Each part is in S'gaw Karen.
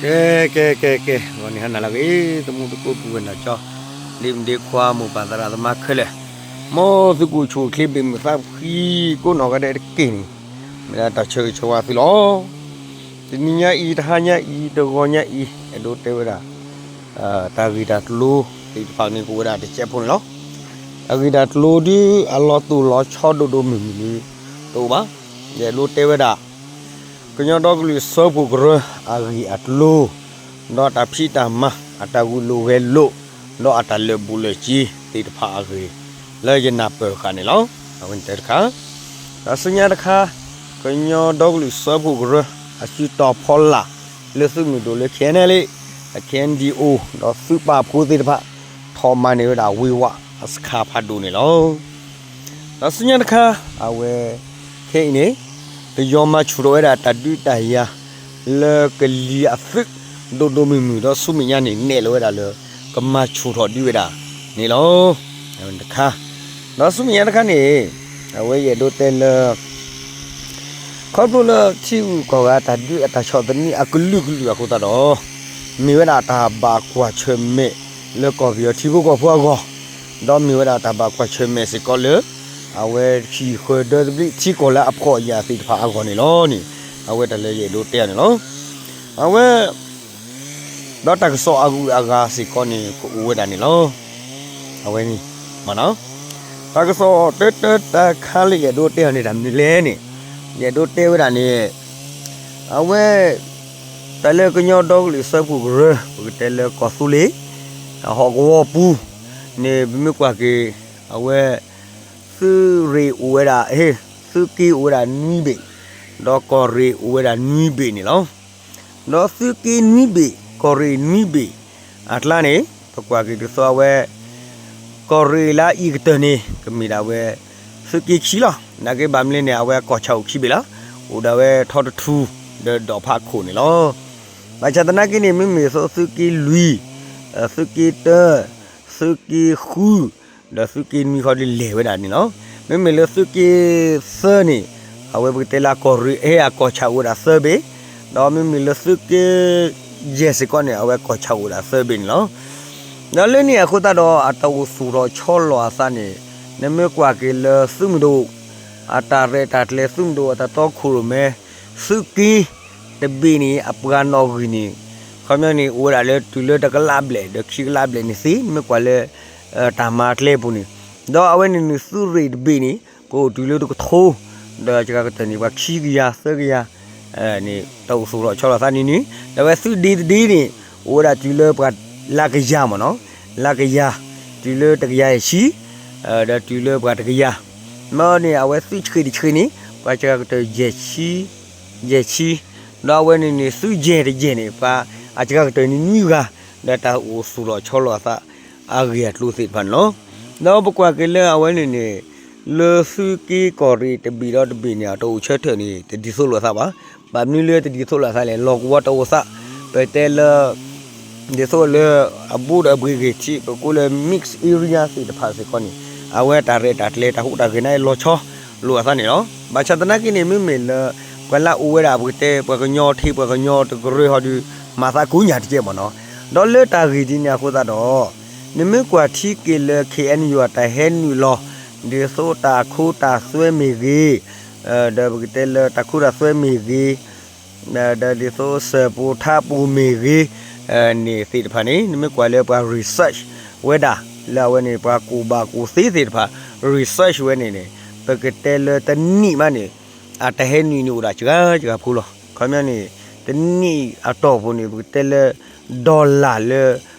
ကဲ ကဲ ကဲ ကဲ ဂီၤနံၤဟါနၤလၢအဂ့ၤ သမူသကိးပုၢ်ဝဲၢ်နီၢ်ကၠီ ဒ့မုၣ်ဒ့ခွါ မိၢ်ပၢ်သရၣ်သမါခဲလၢာ်, မ်သုကအိၣ်ဆူၣ်အိၣ်ချ့ ဘၣ်မုာ်သးဖှံ ကိးနီၢ်ဂၤဒဲးတက့ၢ်န့ၣ် မ့ၢ်ဒၣ်တၢ်ဆၢဂ့ၤဆၢဝါသုလီၤ. တနံၤညါအံၤ တဟါညါအံၤ တဂီၤညါအံၤ အဲၣ်ဒိးတဲဝဲဒၣ် တၢ်ဂ့ၢ်တၢ်ကျိၤသ့ၣ်တဖၣ်န့ၣ် ကအိၣ်ဝဲဒၣ်တစဲးဖိန့ၣ်လီၤ. တၢ်ဂ့ၢ်တၢ်ကျိၤဒုး အလီၤတိၢ်လီၤဆီဒိၣ်ဒိၣ်မုၢ်မုၢ်န့ၣ် တအိၣ်ဘၣ်. ယအဲၣ်ဒိးတဲဝဲဒၣ် ကညီဒီကလုာ်စၢဖှိၣ်ကရၢ အဂ့ၢ်အကျိၤ, ဒီးတၢ်ဖံးတၢ်မၤ အတၢ်ဂုာ်လိာ်ဂဲၤလိာ်, ဒီးအတၢ်လၢာ်ဘူၣ်လၢာ်စ့သ့ၣ်တဖၣ်အဂ့ၢ် လၢယနၢ်ပၢၢ်ဃာ်န့ၣ်လီၤ. အဝဲန့ၣ်တခါ, ဒီးဆူညါတခါ, ကညီဒီကလုာ်စၢဖှိၣ်ကရၢ အစုတီၤဖီလာ် လၢသုးမုၢ်ဒိၣ်လၢ ခဲအံၤနဲလံ, အ ခဲအံၤဒံၣ်အိၣ် ဒီးသုးပာ်ဖှိၣ်သ့ၣ်တဖၣ် ထီၣ်မၤန့ၢ်ဝဲဒၣ်ဝ့ၤဝးအစခါဖးဒိၣ်န့ၣ်လီၤ. ဒီးဆူညါတခါ အဝဲ ခဲအံၤန့ၣ် ပယီၤမၤဆူၣ်ထီၣ်ဝဲဒၣ်တၢ်ဒုးတၢ်ယၤ လၢကလံၤအသုး ဒိၣ်ဒိၣ်မုၢ်မုၢ် ဒီးဆူမဲာ်ညါန့ၣ် နဲၣ်လီၤဝဲဒၣ်လၢ ကမၤဆူၣ်ထီၣ်ဒုးဝဲဒၣ်န့ၣ်လီၤ. အဝဲန့ၣ်တခါ, ဒီးဆူမဲာ်ညါတခါန့ၣ် အဝဲယအဲၣ်ဒိးတဲလၢ ခီဖျိလၢထံဂုၤကီၢ်ဂၤတၢ်ဒုးအတၢ်ဆီၣ်သနံးအကလုာ်ကလုာ်အဃိသတးဒီး မ့ၢ်ဝဲဒၣ်တၢ်ဘၣ်ကွၢ်ဆၢၣ်မဲာ်လၢကီၢ်ပယီၤထံဖိကီၢ်ဖိအဂီၢ်, ဒီးမ့ၢ်ဝဲဒၣ်တၢ်ဘၣ်ကွၢ်ဆၢၣ်မဲာ်စ့ၢ်ကီးလၢ အဝဲဟံၣ်ဃၢၤဒၢသဘျ့ထံကီၢ်လၢအဖှီၣ်ယာ်သ့ၣ်တဖၣ်အဂီၢ်န့ၣ်လီၤန့ၣ်, အဝဲတၢ်လၢယအဲၣ်ဒိးတဲန့ၣ်လီၤ. အဝဲ ဒီးတၢ်ကစီၣ်အဂုၤအဂၤစ့ၢ်ကီးန့ၣ် ကအိၣ်ဝဲဒၣ်န့ၣ်လီၤ. အဝဲန့ၣ် တၢ်ကစီၣ်တၢတၢတၢခါလၢယအဲၣ်ဒိးတဲအီၤန့ၣ် တၢ်မနုၤလဲၣ်န့ၣ်, ယအဲၣ်ဒိးတဲဝဲဒၣ်န့ၣ် အဝဲ တၢ်လၢကညီဒီကလုာ်စၢဖှိၣ်ကရၢ ပကတဲလၢကီၢ်သူလ့ၤ အဟီၣ်ကဝီၤပူၤန့ၣ် ပမ့ၢ်ကွၢ်က့ၤ အဝဲ သုးရ့ၣ်အိၣ်ဝဲဒၣ် သုးက့အိၣ်ဝဲဒၣ်နွံဘ့ၣ်, ဒီးကီၢ်ရ့ၣ်အိၣ်ဝဲဒၣ်နွံဘ့ၣ်န့ၣ်လီၤ. ဒီးသုးက့နွံဘ့ၣ် ကီၢ်ရ့ၣ်နွံဘ့ၣ် အကျါန့ၣ် ပကွၢ်က့ၤဒ်သိးအဝဲ ကီၢ်ရ့ၣ်လၢအအံၤကတၢၢ်န့ၣ် ကမ့ၢ်ဒၣ်ဝဲ သုးက့ခံလီၤ. နာ်က့ဘၣ်မနုၤလဲၣ်န့ၣ် အဝဲအကီၢ်ဆၣ်အိၣ်ခံဘ့ၣ်လီၤ. အိၣ်ဒၣ်ဝဲထီတထူ ဒီးဒီးဖးခိၣ်န့ၣ်လီၤ. ဘၣ်ဆၣ်သနာ်က့န့ၣ် မ့မ့ၢ်သိးသုးက့လွံၢ်, သုးက့တၢ, သုးက့ဃု, ဒီးသုးက့နွံဃီဒ်လဲၣ်ဝဲဒၣ်န့ၣ်လီၤ. မ့မ့ၢ်လၢသုးက့သၢန့ၣ် အဝဲပကတဲလၢကီၢ်ရ့ၣ်အဲအကီၢ်ဆၣ်အိၣ်ဝဲဒၣ်သၢဘ့ၣ်, ဒီးမ့မ့ၢ်လၢသုးက့ ယဲၢ်စ့ၢ်ကီးန့ၣ် အဝဲကီၢ်ဆၣ်အိၣ်ဝဲဒၣ်သၢဘ့ၣ်န့ၣ်လီၤ. ဒီးလၢန့ၣ်အဃိသတးဒီး အတၢ်အိၣ်သူၣ်ထီၣ်ဆီလီၤအသးန့ၣ် နမ့ၢ်ကွၢ်က့ၤလၢသုးမုၢ်ဒိၣ် အတၢ်ရဲၣ်တၢ်ကျဲၤ သုးမုၢ်ဒိၣ်အတၢ်တီခိၣ်ရိၣ်မဲ သုးက့တဘ့ၣ်န့ၣ် အပှၤနီၣ်ဂံၢ်န့ၣ် ခီပညီန့ၣ် အိၣ်ဝဲဒၣ်လၢတုၤလၢတကလးဘျဲၣ် ဒီးခံကလးဘျဲၣ်န့ၣ်သ့ နမ့ၢ်ကွၢ်လၢ တၢ်မၤကျဲပူၤန့ၣ်, ဒီးအဝဲန့ၣ်န့ၣ် သုးရ့ၣ်တဘ့ၣ်န့ၣ် ကအိၣ်တုၤလၢတကထိ, ဒီးစှၤကတၢၢ်န့ၣ် ပှၤခံကယၤသၢကယၤ န့ၣ် တၢ်အိၣ်သူၣ်ထီၣ်ဆီလီၤသးန့ၣ်န့ၣ်, ဒီးအဝဲသုးဒ့တဒ့န့ၣ် အိၣ်ဝဲဒၣ်တုၤလၢပှၤလၢကယၤမ့ၢ်နီၤ, လၢကယၤ, တုၤလၢတကယၤယဲၢ်ဆံ, ဒီးတုၤလၢပှၤတကယၤ, မ့ၢ်န့ၣ် အဝဲသုးဆှ့ၣ်တဆှ့ၣ်န့ၣ် ပှၤစှၤကတၢၢ်ယဲၢ်ဆံ, ယဲၢ်ဆံ, ဒီးအဝဲန့ၣ်န့ၣ် သုးယဲၢ်တယဲၢ်န့ၣ် ပှၤအစှၤကတၢၢ်န့ၣ်နွံဂၤ, ဒီးတၢ်အိၣ်သူၣ်ထီၣ်ဆီလီၤအသး အဂ့ၢ်အကျိၤသ့ၣ်တဖၣ်န့ၣ်လီၤ. ဒီးပကွၢ်က့ၤလၢအဝဲန့ၣ်န့ၣ် လၢသုးက့ကီၢ်ရ့ၣ်တဘ့ၣ်ဒီးတဘ့ၣ်န့ၣ် အတၢ်အိၣ်ဆၢထၢၣ်န့ၣ် တဒ်သိးလိာ်အသးဘၣ်. ဘၣ်မနုၤလၢတဒ်သိးလိာ်အသးလဲၣ်, လီၢ်ကဝီၤတၢ်အိၣ်သး, ပတဲလၢ ဒ်သိးလၢ အဘူးဒီးအပှ့ၤဂ့ၤထံး ပကိးလၢ mixed area သ့ၣ်တဖၣ်စ့ၢ်ကီးန့ၣ် အဝဲတၢ်ရဲၣ်တၢ်ကျဲၤ တၢ်ဟူးတၢ်ဂဲၤန့ၣ် လီၤဆီလိာ်အသးန့ၣ်လီၤ. ဘၣ်ဆၣ်သနာ်က့န့ၣ် မ့မ့ၢ်လၢ ပှၤလၢအအိၣ်ဝဲဒၣ် ပကတဲ ပှၤကညီထံ ပှၤကညီတကရၢဟီဒုး မၤသးကိးညၣ်တကဲမ့ၢ်နီၤ. ဒီးလၢတၢ်ဂ့ၢ်ဒ်န့ၣ်အဃိသတးဒီး နမ့ၢ်ကွၢ်ထံက့ၤလၢ ခ့ၣ်အဲၣ်ယူၣ် အတၢ်ဟဲနုာ်လီၤ ဒ်သိးတၢ်ခိတၢ်သွဲမ့ၢ်ဂ့ၤ, ဒီးပကတဲလၢတၢ်ခိတၢ်သွဲမ့ၢ်ဂ့ၤ, ဒီးဒ်သိးစၢၤပူၤထါပူၤမ့ၢ်ဂ့ၤ, န့ၣ်သ့ၣ်တဖၣ်န့ၣ် နမ့ၢ်ကွၢ်လၢပှၤ research ဝဲဒၣ် လၢအဝဲန့ၣ် ပှၤကူၣ်ဘၣ်ကူၣ်သ့သ့ၣ်တဖၣ် research ဝဲန့ၣ်န့ၣ် ပကတဲလၢတနံၣ်မးန့ၣ် အတၢ်ဟဲနုာ်န့ၣ်အိၣ်ဒၣ်စှၤစှၤဖိလီၤ. ခီပညီန့ၣ် တနံၣ်အတီၢ်ပူၤန့ၣ် ပကတဲလၢ dollar လၢ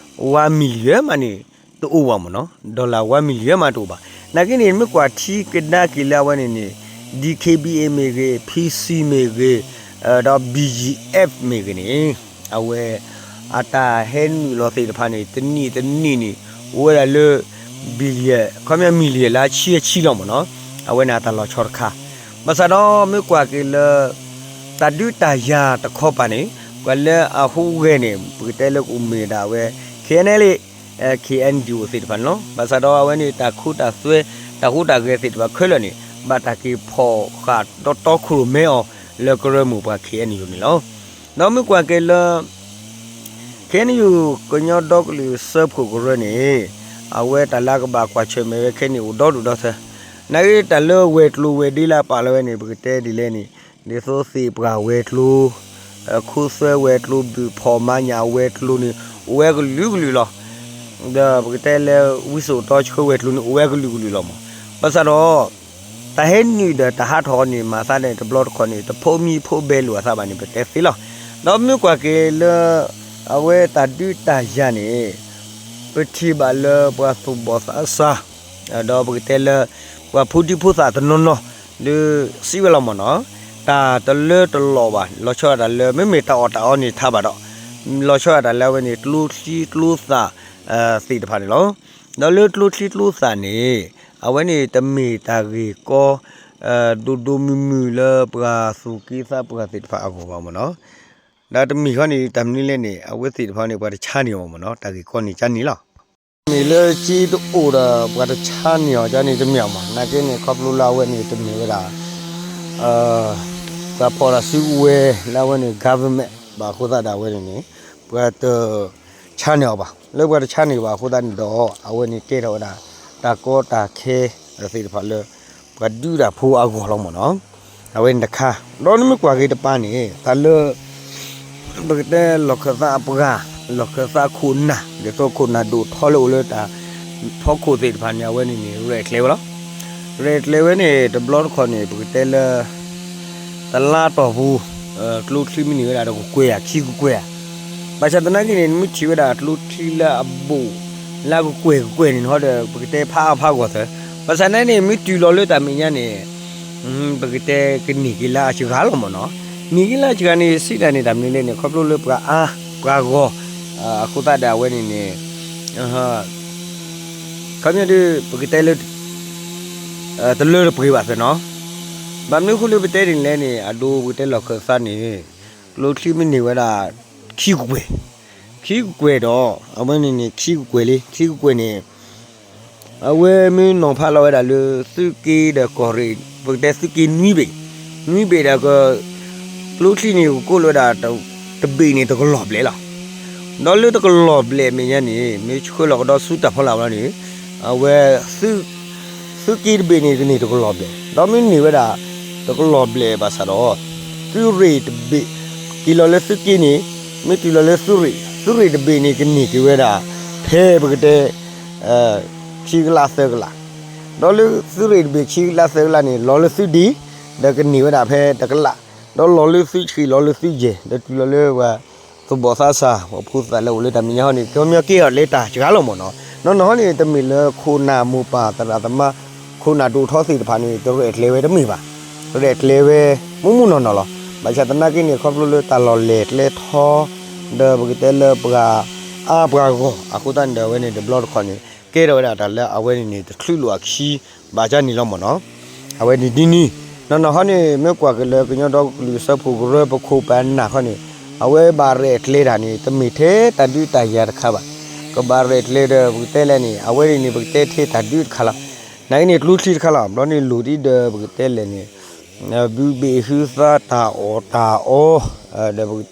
one million မးန့ၣ် တအိၣ်ဘၣ်မ့ၢ်နီၤ, dollar one million မးတအိၣ်ဘၣ်. နာ်က့န့ၣ် မ့ၢ်ကွၢ်ထံကဒါက့ၤလၢအဝဲန့ၣ်န့ၣ် DKBA မ့ၢ်ဂ့ၤ, PC မ့ၢ်ဂ့ၤ, ဒီး BGF မ့ၢ်ဂ့ၤန့ၣ် အဝဲ အတၢ်ဟဲနုာ်လီၤသ့ၣ်တဖၣ်န့ၣ် တနံၣ်တနံၣ်န့ၣ် အိၣ်ဝဲဒၣ်လၢ billion ခီပညီ million လၢဆံဆံလီၤမ့ၢ်နီၤ. အဝဲန့ၣ်အတၢ်လီၤဆီတခါ. ဘၣ်ဆၣ်ဒီးမ့ၢ်ကွၢ်က့ၤလၢ တၢ်ဒုးတၢ်ယၤတခီပၤန့ၣ် ပှၤလၢအဟူးဂဲၤန့ၣ် ပကတဲလၢကအိၣ်မ့ၢ်ဒၣ်ဝဲ KNLA, KNDO သ့ၣ်တဖၣ်န့ၣ်လီၤ. ဘၣ်ဆၣ်ဒီးအဝဲန့ၣ် တၢ်ခိတၢ်သွဲ တၢ်ဟူးတၢ်ဂဲၤသ့ၣ်တဖၣ်ခဲလၢာ်န့ၣ် ဘၣ်တၢ်က့ၤဖီၣ်ဃာ်ဒီးတီခိၣ်ရိၣ်မဲအီၤ လၢကရၢမိၢ်ပှၢ် KNU န့ၣ်လီၤ. ဒီးမ့ၢ်ကွၢ်က့ၤလၢ ခဲန့ၣ် ကညီဒီကလုာ်စၢဖှိၣ်ကရၢန့ၣ် အဝဲတၢ်လၢအကဘၣ်ကွၢ်ဆၢၣ်မဲာ်ဝဲခဲန့ၣ် အိၣ်ဒီဒူၣ်ဒီထၢ. နာ်က့တၢ်လၢဝဲၤကျိၤဝဲၤဒ့လၢအပာ်လီၤဝဲန့ၣ် ပကတဲဒ်လဲၣ်န့ၣ် ဒ်သိးသ့ၣ်ပှၢ်ဝဲၤကျိၤ, ခူသွဲဝဲၤကျိၤ, ဘုၣ်ဖီၣ်မၤညၣ်ဝဲၤကျိၤန့ၣ် အိၣ်ဝဲကလုာ်ကလုာ်လီၤ. ဒီးပကတဲလၢ ဝံစိာ်တီဆှၢဝဲၤကျိၤန့ၣ် အိၣ်ဝဲကလုာ်ကလုာ်လီၤမး. ဘၣ်ဆၣ်ဒီး တၢ်ဟဲနုာ်ဒီးတၢ်ဟးထီၣ်န့ၣ် မၤသးဒ်န့ၣ် တဘျီတခီၣ်န့ၣ် တဖိးမံဖိးဘဲလိာ်အသးဘၣ်န့ၣ် ပတဲသ့လီၤ. ဒီးမ့ၢ်ကွၢ်က့ၤလၢ အဝဲတၢ်ဒုးတၢ်ယၤန့ၣ် ပထံၣ်ဘၣ်လၢပှၤသူၣ်ဘီၣ်သးစၢ် ဒီးပကတဲလၢ ပှၤဖိဒံဖိသၣ်တနီၤနီၤ ဒုးစံးဝဲလီၤမးနီၤ, တၢ်တလၢတလီၢ်ဘၣ်, လီၤဆီဒၣ်တၢ်လၢ မ့မ့ၢ်တၢ်အီၣ်တၢ်အီန့ၣ်ထါဘၣ်ဒီး လီၤဆီဒၣ်တၢ်လၢအဝဲန့ၣ် ကျိချံကျိသၣ် သ့ၣ်တဖၣ်န့ၣ်လီၤ. ဒီးလၢကျိချံကျိသၣ်န့ၣ် အဝဲန့ၣ်တမ့ၢ်တၢ်ဂ့ၢ်ကီ ဒိၣ်ဒိၣ်မုၢ်မုၢ်လၢပှၤသူၣ်က့သးပှၢ်သ့ၣ်တဖၣ်အဂီၢ်ဘၣ်မးနီၤ. ဒီးတမ့ၢ်ဃီန့ၣ် တၢ်မနုၤလဲၣ်န့ၣ် အဝဲသ့ၣ်တဖၣ်န့ၣ် ပှၤတဆါန့ၢ်အီၤမးနီၤ, တၢ်ဂ့ၢ်ကီန့ၣ်ကန့ၣ်လီၤ. မ့ၢ်လၢက့တအိၣ်ဒီး ပှၤတဆါန့ၢ်အီၤကန့ၣ်တမ့ၢ်အီၤမး, နာ်က့န့ၣ် ခီဖျိလၢအဝဲန့ၣ်တမ့ၢ်ဝဲဒၣ် ပှၤဖီၣ်တၢ်စုကဝဲၤလၢအဝဲန့ၣ် government ဘၣ်အဃိသတးဒီးအဝဲန့ၣ်န့ၣ် ပှၤတဆါန့ၢ်အီၤဘၣ်. လၢပှၤတဆါန့ၢ်ဘၣ်အဃိသတးန့ၣ်ဒီး အဝဲန့ၣ်ကဲထီၣ်ဝဲဒၣ် တၢ်ကီတၢ်ခဲသ့ၣ်တဖၣ်လၢ ပှၤဒုးတၢ်ဖိအဂီၢ်လီၤမးနီၤ. အဝဲန့ၣ်တခါ, ဒီးနမ့ၢ်ကွၢ်က့ၤတပၤန့ၣ် တၢ်လၢ ပကတဲလီၢ်ခၢၣ်သးအပှၤ, လီၢ်ခၢၣ်သးခိၣ်နၢ် ဒ်သိးခိၣ်နၢ်ဒိၣ်ထီလၢအိၣ်လၢတၢ်ဖီခိၣ်သ့ၣ်တဖၣ်န့ၣ် အဝဲန့ၣ်န့ၣ် ရဲၣ်ကျဲၤဝဲလီၤ. ရဲၣ်ကျဲၤဝဲန့ၣ် တဘျီတခီၣ်န့ၣ် ပကတဲလၢ တလါတီၢ်ပူၤ ကျိချံမ့ၢ်န့ၢ်ဝဲဒၣ်ဒီးကကွဲၢ်ဧါ ခံကကွဲၢ်ဧါ. ဘၣ်ဆၣ်သနာ်က့န့ၣ် နမ့ၢ်ထံၣ်ဝဲဒၣ်ကျိချံလၢအဘူး လၢအကကွဲၢ်ကကွဲၢ်န့ၣ် နဟီဒီး ပကတဲဖးအါဖးဂီၢ်သၢ. ဘၣ်ဆၣ်သနာ်က့န့ၣ် မ့ၢ်တုၤလီၤလၢတၢ်မဲာ်ညါန့ၣ် ပကတဲကန့ၢ်က့ၤလၢအစှၤလီၤမးနီၤ. န့ၢ်က့ၤလၢအစှၤန့ၣ် စံးတၢ်န့ၣ် တၢ်မနုၤလဲၣ်န့ၣ် ခီဖျိလၢပှၤအါ ပှၤဂီၢ် အဃိသတးဒီးအဝဲန့ၣ်န့ၣ် ခီပညီဒ် ပကတဲလၢ တလၢတပှဲၤဘၣ်သ့ၣ်နီၤ. ဘၣ်မနုၤအဃိလၢပတဲဒ်န့ၣ်လဲၣ်န့ၣ် အဒိပကတဲလီၢ်ခၢၣ်သးန့ၣ် ကျိချံမ့ၢ်န့ၢ်ဝဲဒၣ် ခံကကွဲၢ်, ခံကကွဲၢ်ဒီး အဝဲန့ၣ်န့ၣ် ခံကကွဲၢ်လံ ခံကကွဲၢ်န့ၣ် အဝဲမ့ၢ်နီၤဖးလီၤဝဲဒၣ်လၢ သုးက့ဒီးကီၢ်ရ့ၣ် ပကတဲသုးက့နွံဘ့ၣ်, နွံဘ့ၣ်ဒီးက ကျိချံန့ၣ် ကကိးလီၤဝဲဒၣ် တဘ့ၣ်န့ၣ် တကလီၢ်ဘျဲၣ်လီၤ. ဒီးလၢတကလီၢ်ဘျဲၣ်အမဲာ်ညါန့ၣ် မ့ၢ်ဆှၢလီၤကဒီးဆူတၢ်ဖီလာ်ဘျီန့ၣ် အဝဲ သုးက့တဘ့ၣ်န့ၣ် ကန့ၢ်တကလီၢ်ဘျဲၣ်, ဒီးမ့ၢ်န့ၢ်ဝဲဒၣ် တကလီၢ်ဘျဲၣ်ဘၣ်ဆၣ်ဒီး သုးရ့ၣ်တဘ့ၣ် က့ၤလီၤလၢသုးက့န့ၣ် မ့ၢ်တုၤလီၤလၢသုးရ့ၣ်, သုးရ့ၣ်တဘ့ၣ်န့ၣ် ကန့ၢ်က့ၤဝဲဒၣ် ဖဲပကတဲ ခံကလးသၢကလး, ဒီးလၢသုးရ့ၣ်တဘ့ၣ်ခံကလးသၢကလးန့ၣ် လီၤလၢသုးဒ့ ဒီးကန့ၢ်ဝဲဒၣ်ဖဲတကလး, ဒီးလီၤလၢသုးဆံး လီၤလၢသုးယဲၢ် ဒီးတုၤလီၤလၢပှၤ သူၣ်ဘီၣ်သးစၢ် ပှၤဖိသၣ်လၢအိၣ်လၢတၢ်မဲာ်ညါဟီန့ၣ် ကီမီက့ၤအီၤလၢတၢ်စှၤလီၤမးနီၤ. နီၢ်နီၢ်ဟီန့ၣ် တမ့ၢ်လၢခိၣ်နၢ်မိၢ်ပၢ်သရၣ်သမါ ခိၣ်နၢ်ဒိၣ်ထီသ့ၣ်တဖၣ်န့ၣ် တရဲၣ်ကျဲၤဝဲတမ့ၢ်ဘၣ်, ရဲၣ်ကျဲၤဝဲ မူမူနီၢ်နီၢ်လီၤ. ဘၣ်ဆၣ်သနာ်က့န့ၣ် ခီဖျိလၢတၢ်လီၢ်လဲၢ်ကျဲထီ ဒီးပကတဲလၢပှၤအါပှၤဂီၢ် အဃိသတးန့ၣ်ဒီး အဝဲန့ၣ်တဘျီတခီၣ်န့ၣ် ကဲထီၣ်ဝဲဒၣ်တၢ်လၢအဝဲန့ၣ်န့ၣ် တချုးလိာ်အခံ ဘၣ်ကၢ်န့ၣ်လီၤမးနီၤ. အဝဲန့ၣ်ဒ်န့ၣ် နီၢ်နီၢ်ဟီန့ၣ် မ့ၢ်ကွၢ်က့ၤလၢကညီဒီကလုာ်စၢဖှိၣ်ကရၢပခိၣ်ပနၢ်ခီန့ၣ် အဝဲဘၣ်ရဲၣ်ကျဲၤတၢ်န့ၣ် တမ့ၢ်ထဲတၢ်ဒုးတၢ်ယၤတခါဘၣ်. ကဘၣ်ရဲၣ်ကျဲၤဒီးပကတဲလဲၣ်န့ၣ် အဝဲန့ၣ်န့ၣ် ပကတဲထဲတၢ်ဒုးတခါလီၤ. နာ်က့န့ၣ် ကျိချံတခါလီၤ. ဘျီန့ၣ်လိၣ်ဒ်ဒီးပကတဲလဲၣ်န့ၣ် ဘုဘ့ၣ်ဟုသးတၢ်အီၣ်တၢ်အီ ဒီးပကတဲ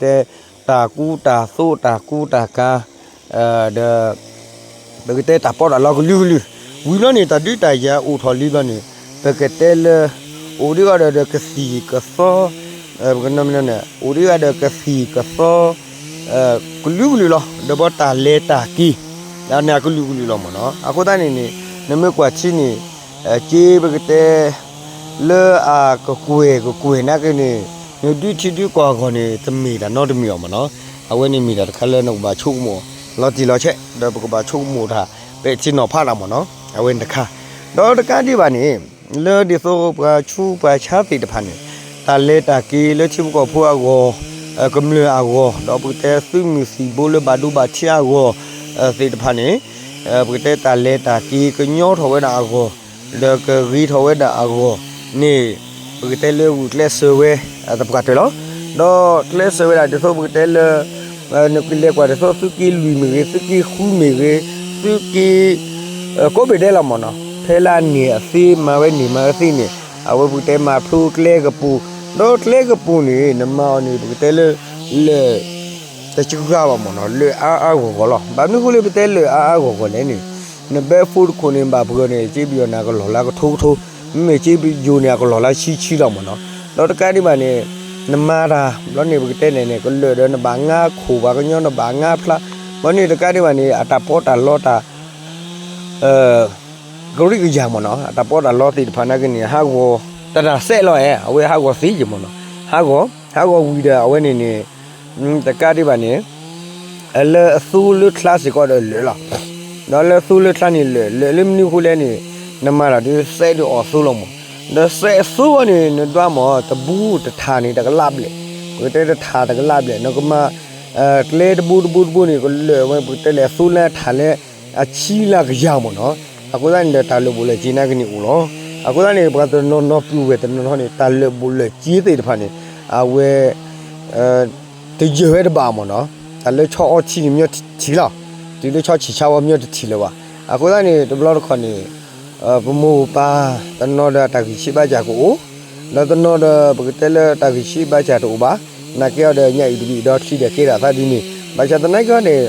တၢ်ကူတၢ်သိးတၢ်ကူတၢ်ကၤ ဒီး ပကတဲတၢ်ပီးတၢ်လီကလုာ်ကလုာ်, ဝံၤဘျီန့ၣ် တၢ်ဒုးတၢ်ယၤအိၣ်ထီၣ်လံဘျီန့ၣ် ပကတဲလၢ အိၣ်ဒံးဂၤဒီးကသံၣ်ကသီ ပကနၢမနၢန့ၣ် အိၣ်ဒံးဂၤဒီးကသံၣ်ကသီ ကလုာ်ကလုာ်လီၤ. ဒီးဘီတၢ်လဲၤတၢ်က့ၤ န့ၣ်အကလုာ်ကလုာ်လီၤမးနီၤ. အဃိသတးန့ၣ်န့ၣ် နမ့ၢ်ကွၢ်ထံန့ၣ် က့ပကတဲ လၢအကကွဲၢ်ကကွဲၢ်နာ်က့န့ၣ် နဒုးထံဒုးကီၢ်အဂီၢ်န့ၣ် တမ့ၢ်တၢ်နီတမံၤအီၤမးနီၤ. အဝဲန့ၣ်မ့ၢ်တၢ်တခါလၢနကဘၣ်ဆိကမိၣ် လီၤတံၢ်လီၤဆဲး ဒီးပကဘၣ်ဆိကမိၣ်တၢ် ပဲာ်ထံနီၤဖးတၢ်မးနီၤ. အဝဲန့ၣ်တခါ ဒီးတကးဒံးဘၣ်န့ၣ် လၢဒ်သိးပှၤဆူးပှၤဆါသ့ၣ်တဖၣ်န့ၣ် တၢ်လဲၤတၢ်က့ၤလၢထံဖိကီၢ်ဖိအဂီၢ် ကမျၢၢ်အဂီၢ် ဒီးပကတဲသုးမုၢ်သံၣ်ဘိလၢဘၣ်ဒိဘၣ်ထံးအဂီၢ် သ့ၣ်တဖၣ်န့ၣ် ပကတဲတၢ်လဲၤတၢ်က့ၤကညီထီၣ်ဝဲဒၣ်အဂီၢ် ဒီးကဂ့ၤထီၣ်ဝဲဒၣ်အဂီၢ်န့ၣ် ပကတဲလၢဂုာ်ကျဲးစၢးဝဲ သပှၢ်တၢၢ်လီၤ. ဒီးကျဲးစၢးဝဲဒၣ်ဒ်သိးပကတဲလၢ နကလဲၤကွၢ်ဒ်သိးသုးက့လွံၢ်မ့ၢ်ဂ့ၤ သုးက့ဃုမ့ၢ်ဂ့ၤ သုးက့ ကိးဘ့ၣ်ဒဲးလီၤမးနီၤ. ဖဲလၢအန့ၢ်အသ့ မၤဝဲန့ၢ်မၤဝဲသ့န့ၣ် အဝဲပကတဲမၤဖျိကျဲကပူၤ ဒီးကျဲကပူၤန့ၣ် နမၤအီၤန့ၣ် ပကတဲလၢ လၢ တစှၤဘၣ်မ့ၢ်နီၤ, လၢာ်အါအါဂီၢ်ဂီၢ်လီၤ. ဘၣ်မနုၤအဃိလၢပတဲလၢာ်အါအါဂီၢ်ဂီၢ်လဲၣ်န့ၣ်, နဘဲဖိတခိၣ်န့ၣ် ဘၣ်ပှဲၤန့ၣ် ကၠ့ပယီၤန့ၣ် အကလီၢ်လၢအကထိကထိ, မ့မ့ၢ်ကၠ့ပယီၤန့ၣ် အကလီၢ်လၢဆံဆံလီၤမ့ၢ်နီၤ. ဒီးတကးဒံးဘၣ်န့ၣ် နမၤတၢ် ဘျီန့ၣ် ပကတဲန့ၣ်န့ၣ် ကလၢာ်ဒီးနဘၣ်ငါခိၣ် ပှၤကညီနဘၣ်ငါဖျါ, ဘျီန့ၣ်တကးဒံးဘၣ်န့ၣ် အတၢ်ပီးတၢ်လီတၢ် ကရံၣ်ကယၤမ့ၢ်နီၤ, အတၢ်ပီးတၢ်လီသ့ၣ်တဖၣ်နာ်က့န့ၣ် ဟးဂီၤ တတၢ်စဲးလီၤအဲ, အဝဲဟးဂီၤသ့ယံၤမ့ၢ်နီၤ, ဟးဂီၤ ဟးဂီၤဝံၤဒီးအဝဲန့ၣ်န့ၣ် တကးဒံးဘၣ်န့ၣ် လၢအသူလၢချါစ့ၢ်ကီးဒီးလၢာ်လီၤ. ဒီးလၢအသူလၢချါန့ၣ်လၢာ်, လၢာ်လၢမနုၤအဃိလဲၣ်န့ၣ် နမၤတၢ်ဒုးစဲးဒုးအီၣ်အသိလီၤမ့ၢ်, ဒီးစဲးအသိအီၤန့ၣ် နဒွးမ့ၢ်တဘူးတထၣ်န့ၣ် တကလးဘျဲၣ်, ပကတဲတထၣ်တကလးဘျဲၣ် နကမၤ ကျဲတဘူးတဘူးတဘူးန့ၣ် ကလၢာ်ဝဲ ပကတဲလၢအသိလၢအထၣ်လၢ အဆံလၢကယၤမ့ၢ်နီၤ. အဃိသတးန့ၣ်ဒီး တၢ်လၢာ်ဘူးလၢာ်စ့ၤနာ်က့န့ၣ်အိၣ်လီၤ. အဃိသတးန့ၣ် ပှၤတနီၤနီၤပုၢ်ဝဲၢ်တနီၤနီၤန့ၣ် တၢ်လၢာ်ဘူးလၢာ်စ့ၤသ့ၣ်တဖၣ်န့ၣ် အဝဲ တယၢၤဝဲတဘၣ်မ့ၢ်နီၤ, တၢ်လၢဆီအီထံန့ၣ် မညီတထံၣ်လီၤ, တုၤလၢဆီဆံးဆါဝဲ မညီတထံၣ်လၢၤဘၣ်. အဃိသတးန့ၣ် တဘျီတခီၣ်န့ၣ် ပမိၢ်ပပၢ်တနီၤဒီးတၢ်ဂံၢ်ဆံးဘါစၢ်ကအိၣ်, ဒီးတနီၤဒီးပကတဲလၢတၢ်ဂံၢ်ဆံးဘါစၢ်တအိၣ်ဘၣ်, နာ်က့အီၤဒီးညၣ်အုၣ်တဘံၣ်ဒီးချံဒီးကဲထီၣ်အသးဒ်န့ၣ်, ဘၣ်ဆၣ်သနာ်က့အီၤန့ၣ်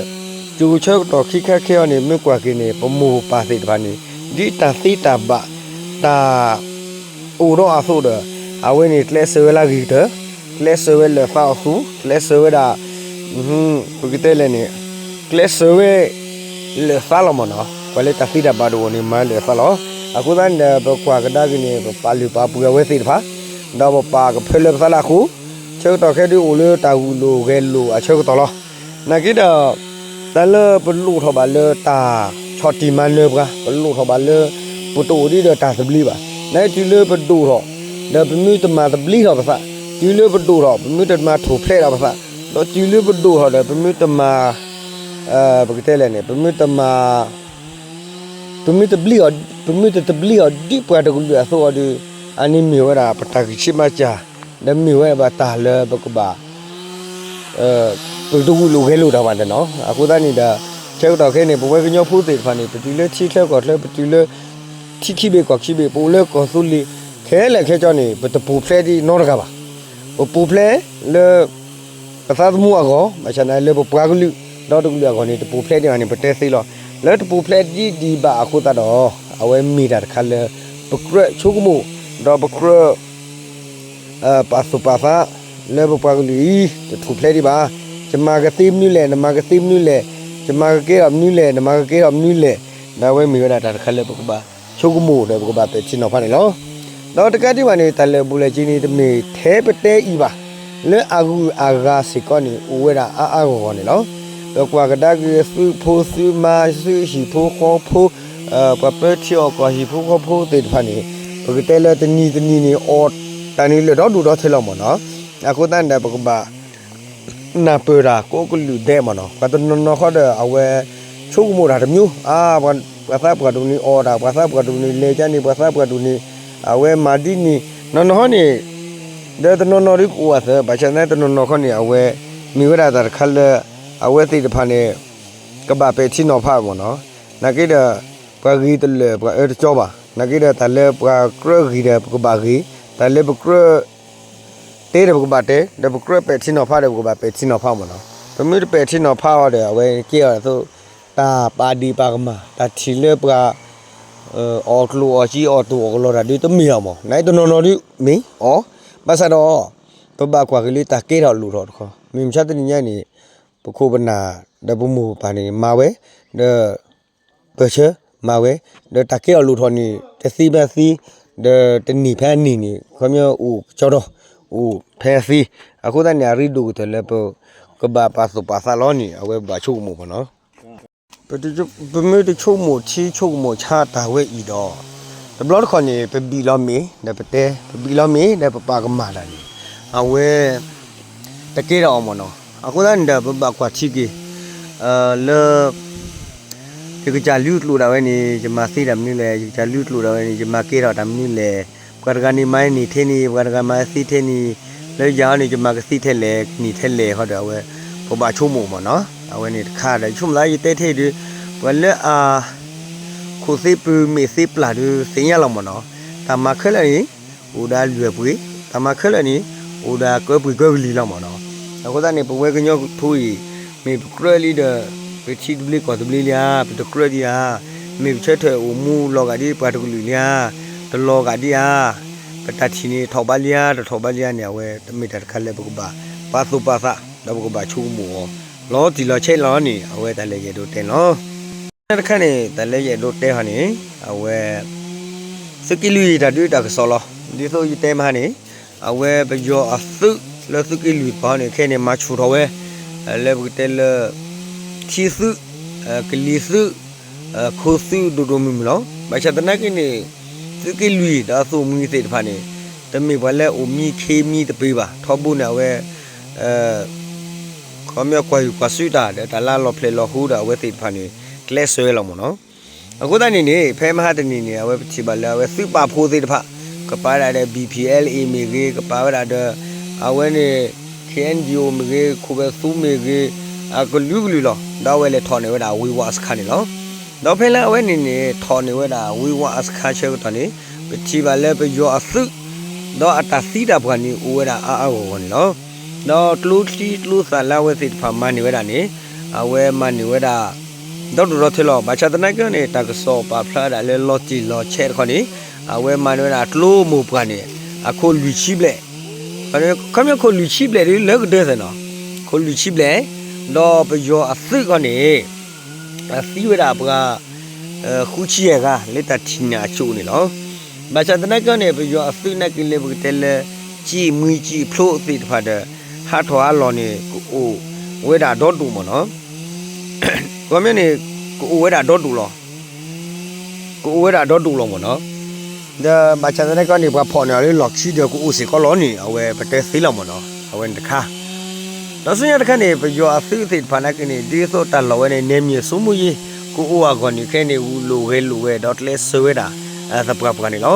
ကၠိၤဆၢကတီၢ်ခံခါခဲအံၤန့ၣ် မ့ၢ်ကွၢ်က့ၤန့ၣ် ပမိၢ်ပပၢ်သ့ၣ်တဖၣ်န့ၣ် ဒ်တၢ်သ့တၢ်ဘၣ် တၢ် အိၣ်ဒီးအသိးဒီး အဝဲန့ၣ်ကျဲးစၢးဝဲလၢအဂ့ၤကတၢၢ်, ကျဲးစၢးဝဲလၢာ်သးအီၤသူ, ကျဲးစၢးဝဲဒၣ် ပကတဲလဲၣ်န့ၣ် ကျဲးစၢးဝဲလၢာ်သးလီၤမ့ၢ်နီၤ, ပှၤလၢတၢ်သ့တၢ်ဘၣ်တအိၣ်န့ၣ် မၤလၢာ်သးလီၤ. အဃိသတးန့ၣ်ဒီး ပကွၢ်ကဒါက့ၤန့ၣ် ပပာ်လုၢ်ပာ်ပှ့ၤအဝဲသ့ၣ်တဖၣ်, ဒီးပပာ်ကဖၢလၢပသးလၢအဃိ, ဆၢကတီၢ်ခဲဒုးအိၣ်လၢတၢ်ဂုာ်လိာ်ဂဲၤလိာ်အဆၢကတီၢ်လီၤ. နာ်က့ဒီး တၢ်လၢပလိၣ်ထီၣ်ဘၣ်လၢတၢ်ဆီၣ်တံၢ်မၤနၢၤပှၤ, ပလိၣ်ထီၣ်ဘၣ်လၢ ပတအိၣ်ဒံးဒီးတၢ်သဘျ့ဘၣ်. နာ်က့တုၤလၢပဒိၣ်ထီၣ် ဒီးပမ့ၢ်တမၤသဘျ့ထီၣ်ပသး, တုၤလၢပဒိၣ်ထီၣ် ပမ့ၢ်တမၤထူၣ်ဖျဲးထီၣ်ပသး, ဒီးတုၤလၢပဒိၣ်ထီၣ်ဒီး ပမ့ၢ်တမၤ ပကတဲလဲၣ်န့ၣ် ပမ့ၢ်တမၤ ပမ့ၢ်တဘျ့အီၤ, ပမ့ၢ်တတဘျ့အီၤဒ်ပှၤတကလုာ်အသိးအီၤဒီး အန့ၣ်မ့ၢ်ဝဲဒၣ်ပတၢ်ဂံၢ်ဆံးဘါစၢ်, ဒီးမ့ၢ်ဝဲဒၣ်ပတၢ်လၢပကဘၣ် ပတဂုာ်လိာ်ဂဲၤလိာ်တၢ်ဘၣ်န့ၣ်နီၤ. အဃိသတးန့ၣ်ဒီး ဆၢကတီၢ်ခဲအံၤန့ၣ် ပဝဲကညီဖိသ့ၣ်တဖၣ်န့ၣ် ပတုၤလၢထံချၢကီၢ်ချၢ ပတုၤလၢ ထံခံဘ့ၣ်ကီၢ်ခံဘ့ၣ် ပအိၣ်လၢကီၢ်သူလ့ၤ ခဲလၢာ်ခဲဆ့န့ၣ် ပတပူၤဖျဲးဒံးနီတဂၤဘၣ်. ပပူၤဖျဲးလၢ ပသးသမူအဂီၢ်, ဘၣ်ဆၣ်န့ၣ်လၢပပှၤကလုာ် ဒီတကလုာ်အဂီၢ်န့ၣ် တပူၤဖျဲးဒံးဘၣ်န့ၣ် ပတဲသ့လီၤ. လၢတပူၤဖျဲးဒံးဒံးဘၣ်အဃိသတးဒီး အဝဲမ့ၢ်တၢ်တခါလၢ ပကြၢးဆိကမိၣ် ဒီးပကြၢး ပာ်သူၣ်ပာ်သး လၢပပှၤကလုာ်အံၤ တထူၣ်ဖျဲးဒံးဘၣ်. ယမၤကသ့မနုၤလဲၣ်, နမၤကသ့မနုၤလဲၣ်, ယမၤကကဲထီၣ်မနုၤလဲၣ်, နမၤကကဲထီၣ်မနုၤလဲၣ်, ဒီးအဝဲမ့ၢ်ဝဲဒၣ်တၢ်တခါလၢပကဘၣ်ဆိကမိၣ်ဒီးပကဘၣ်ပဲာ်ထံနီၤဖးန့ၣ်လီၤ. ဒီးတကးဒံးဘၣ်န့ၣ် တၢ်လၢာ်ဘူးလၢာ်စ့ၤန့ၣ် တမ့ၢ်ထဲပတဲအံၤဘၣ်. လၢအဂုၤအဂၤစ့ၢ်ကီးန့ၣ် အိၣ်ဝဲဒၣ်အါအါဂီၢ်ဂီၢ်န့ၣ်လီၤ. ပကွၢ်ကဒါက့ၤသုးဖိသုးမါ သုးဟံၣ်ဖိဃီဖိ ပှၤပၢထံအီၣ်ကီၢ်ဟံၣ်ဖိဃီဖိသ့ၣ်တဖၣ်န့ၣ် ပကတဲလၢတနံၤတနံၤန့ၣ် အီၣ်တၢ်န့ၣ်လၢာ်ဒီဒူၣ်ဒီထၢလီၤမ့ၢ်နီၤ. အဃိသတးန့ၣ်ဒီး ပကဘၣ် နၢ်ပၢၢ်တၢ်ကိးကလုာ်ဒဲးမ့ၢ်နီၤ. ပှၤတနီၤနီၤဃီဒီး အဝဲဆိကမိၣ်တၢ်တမျိုး, အါ ပှၤသးပှၢ်တနံၤအီၣ်တၢ်, ပှၤသးပှၢ်တနံၤလဲၤကန့ၣ်, ပှၤသးပှၢ်တနံၤ အဝဲမၤဒ်န့ၣ် နီၢ်နီၢ်ဃီန့ၣ် ဒီးတနီၤနီၤဒ်ကအိၣ်အသး, ဘၣ်ဆၣ်သနာ်က့တနီၤနီၤဃီန့ၣ် အဝဲ မ့ၢ်ဝဲဒၣ်တၢ်တခါလၢ အဝဲသ့ၣ်တဖၣ်န့ၣ် ကဘၣ်ပဲာ်ထံနီၤဖးမ့ၢ်နီၤ. နာ်က့ဒီး ပှၤဂ့ၤတလၢာ် ပှၤအၢတကၠီဘၣ်. နာ်က့ဒီး တၢ်လၢပှၤကြၢးဂ့ၤဒီး ပကဘၣ်ဂ့ၤ, တၢ်လၢပကြၢး တဲဒီးပကဘၣ်တဲ, ဒီးပကြၢးပဲာ်ထံနီၤဖးဒီး ပကဘၣ်ပဲာ်ထံနီၤဖးမ့ၢ်နီၤ. ပမ့ၢ်တပဲာ်ထံနီၤဖးအီၤဒီး အဝဲကဲအီၤဒ်သိး တၢ်ပာ်ဒ့ၣ်ပာ်ကမၣ်, တၢ်ထံၣ်လၢပှၤ အီၣ်ကျိၣ်အီၣ်စ့ အီၣ်တိၢ်အီၣ်ကလီတၢ်ဒုးတမ့ၢ်အီၤမ့ၢ်, နာ်က့တနီၤနီၤဒုးမ့ၢ်အီၤ, ဘၣ်ဆၣ်ဒီး ပဘၣ်ကွၢ်က့ၤလၢတၢ်ကဲထီၣ်လိၣ်ထီၣ်တခီ, မုၢ်မဆါတနံၤညါန့ၣ် ပခိၣ်ပနၢ် ဒီးပမိၢ်ပပၢ်န့ၣ် မၤဝဲ, ဒီး ပၢၢ်ဆၢ မၤဝဲ, ဒီးတၢ်ကဲထီၣ်လိၣ်ထီၣ်န့ၣ် တသ့ဘၣ်သ့, ဒီးတနံၣ်ဖဲအနံၣ်န့ၣ် ခီပညီအိၣ်ကစီဒီ, အိၣ်ဖဲအသ့, အဃိသတးန့ၣ် အရ့ဒိၣ်ကတၢၢ်လၢပကဘၣ်ပာ်သူၣ်ပာ်သးလီၤန့ၣ် အဝဲဘၣ်ဆိကမိၣ်မ့ၢ်နီၤ. ပမ့ၢ်တဆိကမိၣ်ထံဆိကမိၣ်ဆးတၢ်ဝဲအံၤဒီး တဘျီတခီၣ်န့ၣ် ပဘံၣ်လီၤမ့ၢ် ဒီးပတဲ, ပဘံၣ်လီၤမ့ၢ် ဒီးပပာ်ကမၣ်တၢ်န့ၣ် အဝဲ တကဲထီၣ်အီၤမ့ၢ်နီၤ. အဃိသတးန့ၣ်ဒီး ပဘၣ်ကွၢ်ထံက့ၤ လၢ ယကစၢ်လုၢ်ကျိာ်ဒၣ်ဝဲန့ၣ် ယမၤသ့တၢ်မနုၤလဲၣ်, ယကစၢ်လုၢ်ကျိာ်ဒၣ်ဝဲန့ၣ် ယမၤကဲထီၣ်တၢ်မနုၤလဲၣ်, ပှၤတဂၤန့ၣ်မၤန့ၢ်ထဲန့ၣ် ပှၤတဂၤမၤသ့ထဲန့ၣ်, လၢယၤအီၤန့ၣ် ယမၤကသ့ထဲလဲၣ် ကန့ၢ်ထဲလဲၣ်ဃီဒီး အဝဲ ပဘၣ်ဆိကမိၣ်မ့ၢ်နီၤ. အဝဲန့ၣ်တခါဒီး ယဆိကမိၣ်သး ယတဲထဲအံၤဒီး ပှၤလၢအ ခိၣ်သ့ပုၢ်မ့ၢ်သ့ပျၢ်ဒီး သ့ၣ်ညါလီၤမ့ၢ်နီၤ. တၢ်မၤခဲလၢာ်န့ၣ် အိၣ်ဒီးအလုၢ်အပှ့ၤ, တၢ်မၤခဲလၢာ်န့ၣ် အိၣ်ဒီးအကၢပှ့ၤကၢကလံၤလီၤမ့ၢ်နီၤ. အဃိသတးန့ၣ် ပဝဲကညီဖိအံၤ မ့ၢ်ပကြၢးလံဒီး ပထံတဘျ့ကီၢ်တဘျ့လံဧါ, ပတကြၢးဒံးဧါ, မ့ၢ်ပဆၢထၢၣ်အိၣ်မူလီၤဂာ်ဒ်ပှၤတကလုာ်လံဧါ, တလီၤဂာ်ဒံးဧါ, ပတၢ်ထံၣ်န့ၣ်ထီၣ်ဘးလံဧါ တထီၣ်ဘးလံဧါန့ၣ် အဝဲတမ့ၢ်တၢ်တခါလၢပကဘၣ်ပာ်သူၣ်ပာ်သး ဒီးပကဘၣ်ဆိကမိၣ်အီၤ လီၤတံၢ်လီၤဆဲးလီၤန့ၣ် အဝဲတၢ်လၢယအဲၣ်ဒိးတဲန့ၣ်လီၤ. တၢ်တခါန့ၣ် တၢ်လၢယအဲၣ်ဒိးတဲဟီန့ၣ် အဝဲ သုးက့လွံၢ်တၢ်ဒုးတၢ်ကစီၣ်လီၤ. ဒ်သိးယတဲမဟါန့ၣ် အဝဲပယီၤအသုးလၢသုးက့လွံၢ်တပၤဟီန့ၣ် ခဲအံၤန့ၣ် မၤဆူၣ်ထီၣ်ဝဲ လၢပကတဲလၢ ထံသုး, ကလံၤသုး, ခိသုးဒိၣ်ဒိၣ်မုၢ်မုၢ်လီၤ. ဘၣ်ဆၣ်သနာ်က့န့ၣ် သုးက့လွံၢ်ဒီးအသုးမုၢ်သ့ၣ်တဖၣ်န့ၣ် တမ့ၢ်ပှၤလၢအိၣ်မံခ့မံတပ့ၤဘၣ်. ထီဘိန့ၣ် အဝဲ ခီပညီကွၢ်ဟုၣ်ကွၢ်စုတၢ် ဒီးတၢ်လၢလီၤဖျဲၣ်လီၤဟူဒီးအဝဲသ့ၣ်တဖၣ်န့ၣ် ကျဲးစၢးဝဲလီၤမ့ၢ်နီၤ. အဃိသတးန့ၣ်န့ၣ် ဖဲမဟါတနံၤန့ၣ် အဝဲပထံၣ်ဘၣ်လၢအဝဲသုးပာ်ဖှိၣ်သ့ၣ်တဖၣ် ကပာ်ဝဲဒၣ်ဒီး ဘံၣ်ပံၣ်အဲလ်အ့မ့ၢ်ဂ့ၤ, ကပာ်ဝဲဒၣ်ဒီး အဝဲန့ၣ် ခ့ၣ်အဲၣ်ယူၣ်မ့ၢ်ဂ့ၤ, ခိၣ်ဘဲသူမ့ၢ်ဂ့ၤ, အကလုာ်ကလုာ်လီၤ. ဒီးအဝဲလဲၤထီၣ်န့ၢ်ဝဲဒၣ်ဝ့ၢ်ဝးအစခါန့ၣ်လီၤ. ဒီးဖဲလၢအဝဲန့ၣ်န့ၣ် ထီၣ်န့ၢ်ဝဲဒၣ်ဝ့ၢ်ဝးအစခါဆၢကတီၢ်န့ၣ် ပထံၣ်ဘၣ်လၢပယီၤအသုး ဒီးအတၢ်သံတၢ်ပှၢ်န့ၣ် အိၣ်ဝဲဒၣ်အါအါဂီၢ်ဂီၢ်န့ၣ်လီၤ. ဒီးကျိချံကျိသၣ်လၢအဝဲသ့ၣ်တဖၣ်မၤန့ၢ်ဝဲဒၣ်န့ၣ် အဝဲမၤန့ၢ်ဝဲဒၣ် ဒီဒူၣ်ဒီထၢလီၤ. ဘၣ်ဆၣ်သနာ်က့န့ၣ် တၢ်ကစီၣ်ပာ်ဖျါဝဲဒၣ်လၢလီၤတံၢ်လီၤဆဲးတခီန့ၣ် အဝဲမၤန့ၢ်ဝဲဒၣ်ကျိမိၢ်ပှၢ်န့ၣ် အခိၣ်လွံၢ်ဆံဘျဲၣ်, ခီပညီခိၣ်လွံၢ်ဆံဘျဲၣ်ဒ်လၢကဒၢသ့ၣ်နီၤ, ခိၣ်လွံၢ်ဆံဘျဲၣ်, ဒီးပယီၤအသုးခီန့ၣ် အသံဝဲဒၣ်ပှၤ ဃုဆံယဲၢ်ဂၤ လၢတၢ်ထံၣ်န့ၢ်အစိၣ်န့ၣ်လီၤ. ဘၣ်ဆၣ်သနာ်က့န့ၣ် ပယီၤအသုးနာ်က့လၢပကတဲလၢ စံၣ်မှံစံၣ်ဖျိသ့ၣ်တဖၣ်ဒီး ဟးထီၣ်ဟးလီၤန့ၣ် ကအိၣ်ဝဲဒၣ်ဒီဒူၣ်မ့ၢ်နီၤ. ခီပညီန့ၣ် ကအိၣ်ဝဲဒၣ်ဒီဒူၣ်လီၤ. ကအိၣ်ဝဲဒၣ်ဒီဒူၣ်လီၤမ့ၢ်နီၤ. ဒီးဘၣ်ဆၣ်သနာ်က့န့ၣ် ပှၤဖီၣ်န့ၢ်အီၤလၢလီၢ်ခံဒီးကအိၣ်စ့ၢ်ကီးလီၤန့ၣ် အဝဲပတဲသ့လီၤမ့ၢ်နီၤ. အဝဲန့ၣ်တခါ ဒီးဆူညါတခါန့ၣ် ပယီၤအသုးသ့ၣ်တဖၣ်နာ်က့န့ၣ် ဒ်သိးတၢ်လီၢ်ဝဲန့ၣ် နယ်မြေစိုးမိုးရေး ကအိၣ်အဂီၢ်န့ၣ် ခဲအံၤန့ၣ် ဂုာ်လိာ်ဂဲၤလိာ်ဝဲ ဒီးကျဲးစၢးဝဲဒၣ် သပှၢ်ပှၢ်န့ၣ်လီၤ.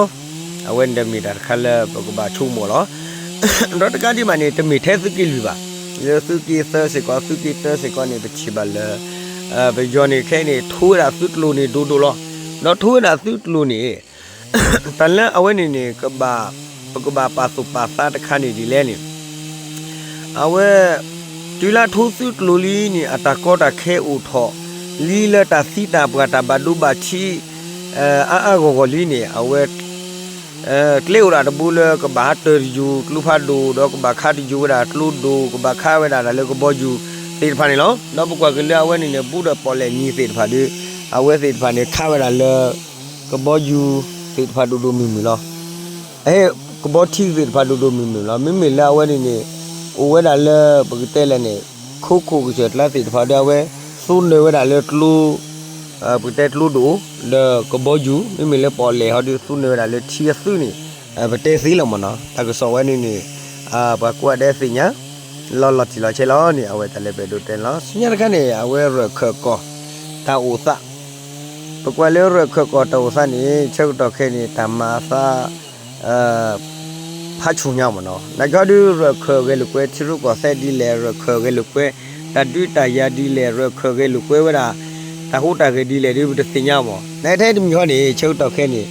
အဝဲန့ၣ်တမ့ၢ်တၢ်တခါလၢပကဘၣ်ဆိကမိၣ်လီၤ. ဒီးတကးဒံးဘၣ်န့ၣ် တမ့ၢ်ထဲသုးက့လွံၢ်ဘၣ်, လၢသုးက့သၢစ့ၢ်ကီး သုးက့တၢစ့ၢ်ကီးန့ၣ် ပထံၣ်ဘၣ်လၢ ပယီၤန့ၣ် ခဲအံၤန့ၣ် ထိဝဲဒၣ်သုးကျိၤန့ၣ်ဒိၣ်ဒိၣ်လီၤ. ဒီးထိဝဲဒၣ်သုးကျိၤန့ၣ် တၢ်လၢအဝဲန့ၣ်န့ၣ် ကဘၣ် ပကဘၣ်ပာ်သူၣ်ပာ်သးတခါန့ၣ်ဒ်လဲၣ်န့ၣ် အဝဲ တုၤလၢထိသုးကျိၤလံန့ၣ် အတၢ်ကီတၢ်ခဲအိၣ်ထီၣ်လံ လၢတၢ်သံတၢ်ပှၢ်တၢ်ဘၣ်ဒိဘၣ်ထံး အါအါဂီၢ်ဂီၢ်လံန့ၣ် အဝဲ ကျဲအိၣ်ဒၣ်တဘိလၢကဘၣ်ဟးတၢၤတယိၤကျိဖးဒိၣ် ဒီးကဘၣ်ခးတယိၤဝဲဒၣ်ကျိဒိၣ် ကဘၣ်ခးဝဲဒၣ်တၢ်လၢကဘီယူၤသ့ၣ်တဖၣ်န့ၣ်လီၤ. ဒီးပကွၢ်က့ၤလၢအဝဲန့ၣ်န့ၣ် ဘူးဒီးပီၣ်လဲၣ်နံၤသ့ၣ်တဖၣ်ဒီး အဝဲသ့ၣ်တဖၣ်န့ၣ် ခးဝဲဒၣ်လၢ ကဘီယူၤသ့ၣ်တဖၣ်ဒိၣ်ဒိၣ်မုၢ်မုၢ်လီၤ. အဟဲ ကဘီထံသ့ၣ်တဖၣ်ဒိၣ်ဒိၣ်မုၢ်မုၢ်လီၤ. မ့မ့ၢ်လၢအဝဲန့ၣ်န့ၣ် အိၣ်ဝဲဒၣ်လၢပကတဲလဲၣ်န့ၣ် ခိခိၣ်ကစၢၢ်ကျါသ့ၣ်တဖၣ်ဒီး အဝဲသူနၢၤဝဲဒၣ်လၢကျိ ပကတဲကျိဒိၣ် ဒီးကဘီယူၤ မ့မ့ၢ်လၢပီၣ်လဲၣ်ဟီဒီး သူနၢၤဝဲဒၣ်လၢထံအသုးန့ၣ် ပတဲသ့လီၤမ့ၢ်နီၤ. တၢ်ကစီၣ်ဝဲန့ၣ်န့ၣ် ပှၤကိးဂၤဒဲးသ့ၣ်ညါ လီၤလီၤတံၢ်လီၤဆဲးလီၤန့ၣ် အဝဲတၢ်လၢပအဲၣ်ဒိးတဲန့ၣ်လီၤ. ဆူညါတခါန့ၣ် အဝဲရၢၢ်ခၢၣ်ကီၢ်တၢ်အိၣ်သး ပကွၢ်လၢရၢၢ်ခၢၣ်ကီၢ်တၢ်အိၣ်သးန့ၣ် ဆၢကတီၢ်ခဲအံၤန့ၣ် တၢ်မၤအသး ဖးဆူၣ်ညါမ့ၢ်နီၤ. နာ်က့ဟီဒုး ရၢၢ်ခၢၣ်ဂဲၤလိာ်ကွဲ ထံရူၢ်ကီၢ်သဲးဒ်လဲၣ်, ရၢၢ်ခၢၣ်ဂဲၤလိာ်ကွဲ တၢ်ဒုးတၢ်ယၤဒ်လဲၣ်, ရၢၢ်ခၢၣ်ဂဲၤလိာ်ကွဲဝဲဒၣ် တၢ်ဟူးတၢ်ဂဲၤဒ်လဲၣ်ဒုး ပတသ့ၣ်ညါမ့ၢ်. နာ်က့ထဲတမံၤဃီန့ၣ် ဆၢကတီၢ်ခဲအံၤန့ၣ်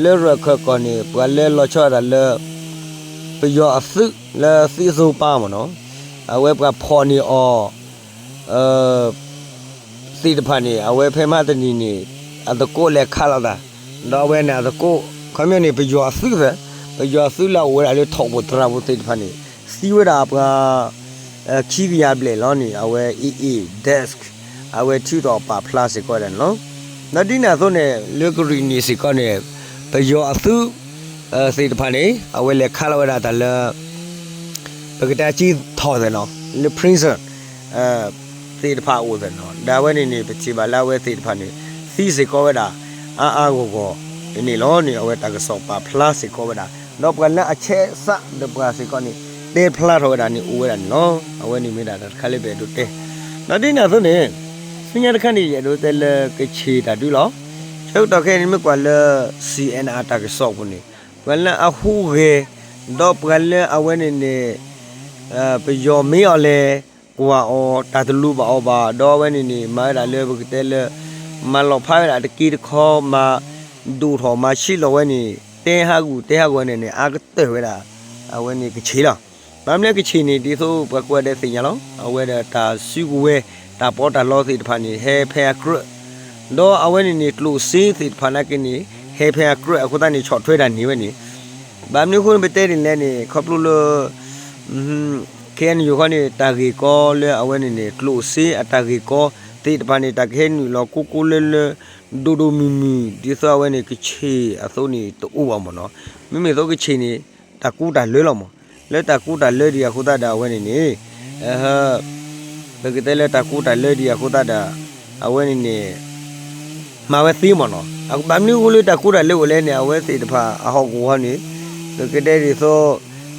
လၢရၢၢ်ခၢၣ်ကီၢ်န့ၣ် ပှၤလၢလီၤဆီဒၣ်တၢ်လၢ ပယီၤအသုးလၢသုးစိပၤမ့ၢ်နီၤ, အဝဲပှၤဖီၣ်န့ၢ်အီၤ သ့ၣ်တဖၣ်န့ၣ် အဝဲဖဲမဟါတနံၤန့ၣ် အသကိးလဲၤခးလိာ်သး, ဒီးအဝဲန့ၣ်အသကိး ခီပညီန့ၣ် ပယီၤအသုးသ့ၣ်, ပယီၤအသုးလၢအအိၣ်ဝဲဒၣ်လၢထိၣ်ဖိတြၢ်ဖိသ့ၣ်တဖၣ်န့ၣ် သံဝဲဒၣ်ပှၤ ခံကယၤဘျဲၣ်လီၤန့ၣ် အဝဲ AA desk အဝဲထုးထီၣ်ပာ်ဖျါစ့ၢ်ကီးဝဲဒၣ်န့ၣ်လီၤ. ဒီးဒ်န့ၣ်အသိးန့ၣ် လၢကရံၣ်နံၣ်စ့ၢ်ကီးန့ၣ် ပယီၤအသုး သ့ၣ်တဖၣ်န့ၣ် အဝဲလဲၤခးလီၤဝဲဒၣ်တၢ်လၢ ပကတဲကၠံထီၣ်သ့ၣ်နီၤ လၢ prison သ့ၣ်တဖၣ်အအိၣ်သ့ၣ်နီၤ, ဒီးအဝဲန့ၣ်န့ၣ် ပထံၣ်ဘၣ်လၢအဝဲသ့ၣ်တဖၣ်န့ၣ် သံစ့ၢ်ကီးဝဲဒၣ် အါအါဂီၢ်ဂီၢ်န့ၣ်လီၤန့ၣ် အဝဲတၢ်ကစီၣ်ပာ်ဖျါစ့ၢ်ကီးဝဲဒၣ်, ဒီးပှၤလၢအဆဲးစးဒီးပှၤစ့ၢ်ကီးန့ၣ် တဲဖျါထီၣ်ဝဲဒၣ်န့ၣ်အိၣ်ဝဲဒၣ်န့ၣ်လီၤ. အဝဲန့ၣ်မ့ၢ်ဒၣ်တၢ်တခါလၢပအဲၣ်ဒိးတဲ, ဒီးဒ်န့ၣ်အသိးန့ၣ် ဆူညါတခါန့ၣ် ယအဲၣ်ဒိးတဲလၢကခ့ၣ်တၢ်ဒုးလီၤ. ဆၢကတီၢ်ခဲအံၤန့ၣ် မ့ၢ်ကွၢ်လၢ CNR တၢ်ကစီၣ်ပူၤန့ၣ် ပှၤလၢအဟူးဂဲၤ ဒီးပှၤလၢအဝဲန့ၣ်န့ၣ် ပယီၤမ့ၢ်အီၤလဲၤကွၢ်အီၤ တၢ်တလူဘၣ်အီၤဘၣ်, ဒီးအဝဲန့ၣ်န့ၣ် မၤဝဲဒၣ်လၢပကတဲလၢ မၤလီၤဖးဝဲဒၣ်တက့တခီ မၤဒိၣ်ထီၣ်မၤဆံးလီၤဝဲန့ၣ် တဲဟးဂူာ်တဲဟးဂီၤဝဲန့ၣ်န့ၣ် အါကတၢၢ်ဝဲဒၣ် အဝဲန့ၣ်ကခ့ၣ်လီၤ. ဘၣ်မနုၤလဲၣ်ကခ့ၣ်န့ၣ် ဒ်သိးပှၤကိးဂၤဒဲးသ့ၣ်ညါလီၤ. အဝဲဒၣ်တၢ်စုကဝဲၤ တၢ်ပီးတၢ်လီသ့ၣ်တဖၣ်န့ၣ် ဟဲဖဲအကြၢး, ဒီးအဝဲန့ၣ်န့ၣ် ကျိၣ်စ့သ့ၣ်တဖၣ်နာ်က့န့ၣ် ဟဲဖဲအကြၢးအဃိသတးန့ၣ် ဆီၣ်ထွဲတၢ်န့ၢ်ဝဲန့ၣ်, ဘၣ်မနုၤအဃိန့ၣ် ပတဲဒ်လဲၣ်န့ၣ် ခီဖျိလၢ ခဲအံၤန့ၣ်ယိၤခီန့ၣ် တၢ်ဂ့ၢ်ကီလၢအဝဲန့ၣ်န့ၣ် ကျိၣ်စ့အတၢ်ဂ့ၢ်ကီသ့ၣ်တဖၣ်န့ၣ် တၢ်ကဟဲနုာ်လီၤကိးကိးလၢလၢ ဒိၣ်ဒိၣ်မုၢ်မုၢ် ဒ်သိးအဝဲန့ၣ် ကဆ့ၣ်အသိးန့ၣ် တအိၣ်ဘၣ်မ့ၢ်နီၤ. မ့မ့ၢ်သိးကဆ့ၣ်န့ၣ် တၢ်ကူတၢ်လၢလီၤမ့ၢ်, လၢတၢ်ကူတၢ်လၢဒံးအဃိသတးဒီးအဝဲန့ၣ်န့ၣ် ပကတဲလၢတၢ်ကူတၢ်လၢဒံးအဃိသတးဒီး အဝဲန့ၣ်န့ၣ် မၤဝဲသ့မ့ၢ်နီၤ. ဘၣ်မနုၤအဃိလၢတၢ်ကူတၢ်လၢအိၣ်လဲၣ်န့ၣ် အဝဲသ့ၣ်တဖၣ်အဟီၣ်ကဝီၤန့ၣ် ပကတဲဒ်သိး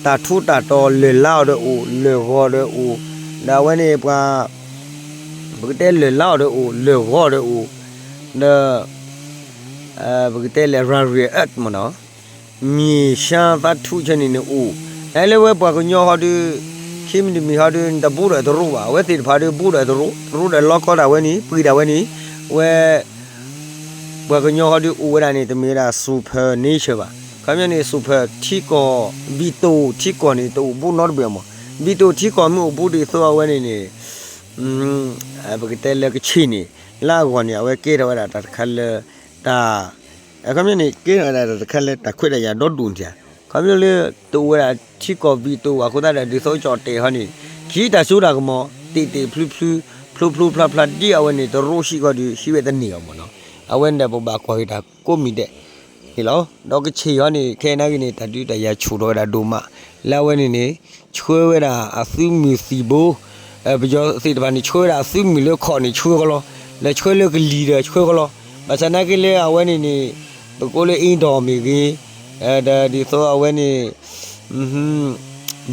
တၢ်ထူးတၢ်တီၤလၢာ်လါအီၤဒီးအိၣ် လၢာ်ဂီၤဒီးအိၣ်, ဒီးအဝဲန့ၣ်ပှၤ ပကတဲလၢာ်လါအီၤဒီးအိၣ် လၢာ်ဂီၤဒီးအိၣ်, ဒီး ပကတဲလၢ rare earth မ့ၢ်နီၤ, မြေရှားသတ္တု ဆဲန့ၣ်န့ၣ်အိၣ်, နလၢဝဲပှၤကညီဟီဒုး ခံမံၤတမံၤဟီဒုး နတဘူးဒီးတရူးဘၣ်, အဝဲသ့ၣ်တဖၣ်ဒုးဘူးဒီးတရူး, တရူးဒီးလီကီတၢ်ဝဲန့ၣ် ပှ့ၤတၢ်ဝဲန့ၣ်, ဝဲ ပှၤကညီဟီဒုးအိၣ်ဝဲဒၣ်န့ၣ် တမ့ၢ်ဝဲဒၣ် super nature ဘၣ်. ခီပညီန့ၣ် super ထံကီၢ် ဘံၣ်တိၣ်ထံကီၢ်န့ၣ် တအိၣ်ဘူးနီတဘ့ၣ်မ့ၢ်, ဘံၣ်တိၣ်ထံကီၢ်မ့ၢ်အိၣ်ဘူးဒ်သိးအဝဲန့ၣ်န့ၣ် ပကတဲလၢကဆ့ၣ်န့ၣ် လၢအဂီၢ်န့ၣ် အဝဲကဲထီၣ်ဝဲဒၣ်တၢ်တခါလၢ တၢ် အခီပညီန့ၣ် ကဲထီၣ်ဝဲဒၣ်တၢ်တခါလၢတၢ်ခွဲးတၢ်ယာ်ဒီဒူၣ်န့ၣ်ဧါ, ခီဖျိလၢ တအိၣ်ဝဲဒၣ်ထံကီၢ်ဘံၣ်တိၣ်အဃိသတးဒီး ဒ်သိးကၠီၣ်တဲာ်ဟီန့ၣ် ကဟံးတၢ်စိတၢ်ကမီၤ တ့ၢ်တ့ၢ်ဖျုဖျု ဖျိဖျိဖျါဖျါဒ်အဝဲန့ၣ် တရူးဟံးဃီဒီး ဟံးဝဲတန့ၢ်အီၤမ့ၢ်နီၤ. အဝဲန့ၣ်ဒီးပဘၣ်ကွၢ်က့ၤတၢ်ကိးမံၤဒဲး န့ၣ်လီၤ. ဒီးကဆ့ၣ်ဟီန့ၣ် ခဲအံၤနာ်က့န့ၣ် တၢ်ဒုးတၢ်ယၤဆူၣ်ထီၣ်ဝဲဒၣ်ဒိၣ်မး, လၢအဝဲန့ၣ်န့ၣ် ဆှၢဝဲဒၣ်အသုးမုၢ်သံၣ်ဘိ, ပယီၤသ့ၣ်တဖၣ်န့ၣ် ဆှၢဝဲဒၣ်အသုးမုၢ်လၢခီၣ်န့ၣ် ဆှၢဃီလီၤ, လဲၤဆှၢလၢကလံၤဒီးဆှၢဃီလီၤ. ဘၣ်ဆၣ်နာ်က့လၢအဝဲန့ၣ်န့ၣ် ပကိးလၢအ့ဒီးမ့ၢ်ဂ့ၤ, ဒီးဒ်သိးအဝဲန့ၣ်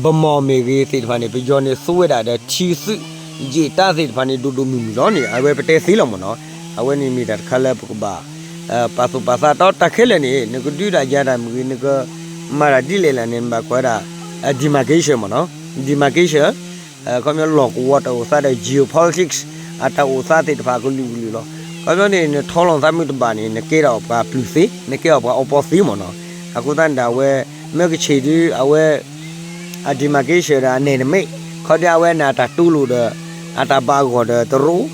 ဗန်းမော် မ့ၢ်ဂ့ၤသ့ၣ်တဖၣ်န့ၣ် ပယီၤန့ၣ်သူဝဲဒၣ်ဒီးထံသုး ယံာ်တၢ်သ့ၣ်တဖၣ်န့ၣ် ဒိၣ်ဒိၣ်မုၢ်မုၢ်လီၤန့ၣ် အဝဲပတဲသ့လီၤမ့ၢ်နီၤ. အဝဲန့ၣ်မ့ၢ်တၢ်တခါလၢပကဘၣ် ပာ်သူၣ်ပာ်သး ဒီးတၢ်ခဲလၢာ်န့ၣ် နကဒုးဒၣ်ယၤတၢ်မ့ၢ်ဂ့ၤ နကမၤတၢ်ဒ်လဲၣ်လဲၣ်န့ၣ် နဘၣ်ကွၢ်ဝဲဒၣ် demarcation မ့ၢ်နီၤ, demarcation ခီပညီလီၢ်ကဝီၤတၢ်အိၣ်သးဒီး geopolitics အတၢ်အိၣ်သးသ့ၣ်တဖၣ်ကလုာ်ကလုာ်လီၤ. ခီပညီန့ၣ် နထီလီၤသးမုၢ်တဘၣ်န့ၣ် နကဲထီၣ်ပှၤပျုၢ်သ့, နကဲထီၣ်ပှၤအီပီသ့မ့ၢ်နီၤ. အဃိသတးန့ၣ်ဒီးအဝဲ မ့ၢ်ကဆ့ၣ်ဒုး အဝဲ အ demarcation ဒီးအနဲၣ်တမ့ၢ် ခီဒုးအဝဲန့ၣ် အတၢ်တူၢ်လိာ်ဒီး အတၢ်ဘၣ်အဂီၢ်ဒီးတရူး,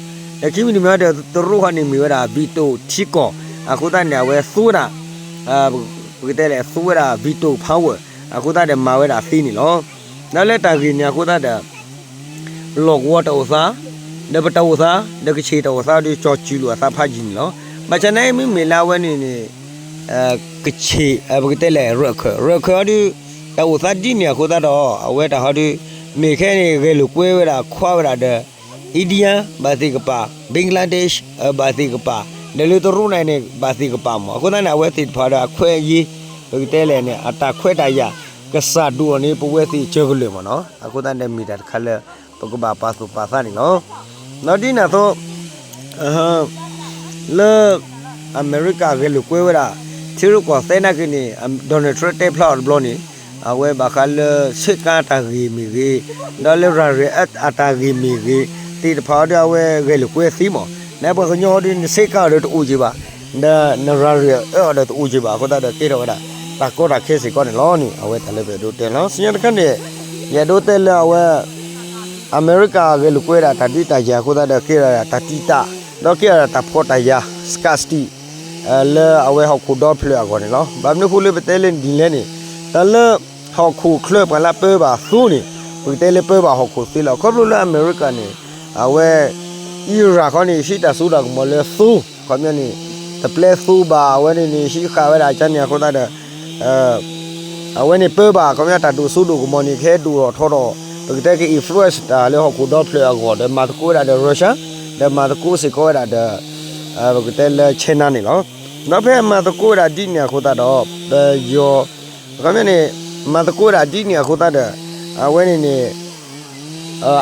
ဒီးခံမံၤတမံၤဒီးတရူးဃီန့ၣ်မ့ၢ်ဝဲဒၣ် veto ထံကီၢ်, အဃိသတးန့ၣ် အဝဲသူဝဲဒၣ် ပကတဲလဲၣ် သူဝဲဒၣ် veto power အဃိသတးဒီးမၤဝဲဒၣ်သ့န့ၣ်လီၤ. ဒီးလၢတၢ်ဂ့ၢ်န့ၣ်အဃိသတးဒီး လီၢ်ကဝီၤတၢ်အိၣ်သး ဒီးပတၢ်အိၣ်သး ဒီးကဆ့ၣ်တၢ်အိၣ်သးဒီး ကၠီၤစုလိာ်အသးဖးယံာ်န့ၣ်လီၤ. ဘၣ်ဆၣ်နာ်မ့မ့ၢ်လၢအဝဲန့ၣ်န့ၣ် ကဆ့ၣ် ပကတဲလဲၣ် ရၢၢ်ခၢၣ် ရၢၢ်ခၢၣ်ဟီဒုး တၢ်အိၣ်သးဒ်န့ၣ်အဃိသတးဒီး အဝဲတၢ်ဟီဒုး မ့ၢ်ခဲန့ၣ် ဂဲၤလိာ်ကွဲဝဲဒၣ် ခွါဝဲဒၣ်ဒီး India ဘၣ်သ့ၣ်ကပၤ Bangladesh ဘၣ်သ့ၣ်ကပၤ ဒီးလၢတရူးန့ၣ်န့ၣ် ဘၣ်သ့ၣ်ကပၤမ့ၢ် အဃိသတးန့ၣ် အဝဲသ့ၣ်တဖၣ်ဒီးအခွဲးအယာ် ပကတဲလဲၣ်န့ၣ် အတၢ်ခွဲးတၢ်ယာ် ကစၢ်ဒိၣ်အီၤန့ၣ် ပဝဲသ့ၣ်ကၢကလၢာ်မ့ၢ်နီၤ. အဃိသတးန့ၣ် မ့ၢ်တၢ်တခါလၢ ပကဘၣ်ပာ်သူၣ်ပာ်သးန့ၣ်လီၤ. ဒီးဒ်န့ၣ်အသိး လၢ အမဲရကၤဂဲၤလိာ်ကွဲဝဲဒၣ် ထံရူၢ်ကီၢ်သဲးနာ်က့န့ၣ် Donald Trump တဲဖျါအီၤတဘျီန့ၣ် အဝဲဘၣ်ဃးလၢ ဆ့ကၤ အတၢ်ဂ့ၢ်မ့ၢ်ဂ့ၤ, ဒီးလၢ rare earth အတၢ်ဂ့ၢ်မ့ၢ်ဂ့ၤ သ့ၣ်တဖၣ်အီၤဒီး အဝဲဂဲၤလိာ်ကွဲသ့မ့ၢ် နပှၤကညီဟီဒုး နဆ့ကၤအီၤဒီးတအိၣ်က့ၤဘၣ်, ဒီးန rare earth အီၤဒီးတအိၣ်က့ၤဘၣ် အဃိသတးဒီးကဲထီၣ်ဝဲဒၣ် တၢ်ကီတၢ်ခဲစ့ၢ်ကီးန့ၣ်လီၤန့ၣ် အဝဲတၢ်လၢပအဲၣ်ဒိးတဲလီၤ. ဆူညါတခါန့ၣ် ယအဲၣ်ဒိးတဲလၢအဝဲ အမဲရကၤဂဲၤလိာ်ကွဲဒၣ်တၢ်ဒုးတၢ်ယၤအဃိသတးဒီး ကဲထီၣ်ဝဲဒၣ်တၢ်တံာ်တာ် ဒီးကဲထီၣ်ဝဲဒၣ်တၢ်ဖှီၣ်တၢ်ယာ် scarcity လၢအဝဲဟီၣ်ခိၣ်ဒီဖျၢၣ်အဂီၢ်န့ၣ်လီၤ. ဘၣ်မနုၤအဃိလၢပတဲလၢဒ်လဲၣ်န့ၣ် တၢ်လၢ ဟီၣ်ခိၣ်ချၢပှၤလၢပၢဘၣ်သိန့ၣ် ပကတဲလၢပၢဘၣ်ဟီၣ်ခိၣ်သ့လီၤ. ခီဖျိလၢအမဲရကၤန့ၣ် အဝဲ အံရၣ်ခီန့ၣ် ဟံးတၢ်စိတၢ်ကမီၤလၢသိ ခီပညီန့ၣ် တပျဲသိဘၣ် အဝဲန့ၣ်န့ၣ် ဟံးဃာ်ဝဲဒၣ်ကန့ၣ်အဃိသတးဒီး အဝဲန့ၣ်ပၢဘၣ် ခီပညီတၢ်ဒိၣ်စိဒိၣ်ကမီၤန့ၣ် ကဟဲဒိၣ်ထီၣ်ထီထီၣ် ပကတဲက့ၤ influence တၢ်လၢဟီၣ်ခိၣ်ဒီဖျၢၣ်အဂီၢ်ဒီး မၤသကိးဝဲဒၣ်ဒီး Russia ဒီးမၤသကိးစ့ၢ်ကီးဝဲဒၣ်ဒီး ပကတဲလၢ China န့ၣ်လီၤ. ဒီးဖဲမၤသကိးဝဲဒၣ်ဒ်န့ၣ်အဃိသတးဒီး ပယီၤ ခီပညီန့ၣ် မၤသကိးဝဲဒၣ်ဒ်န့ၣ်အဃိသတးဒီး အဝဲန့ၣ်န့ၣ်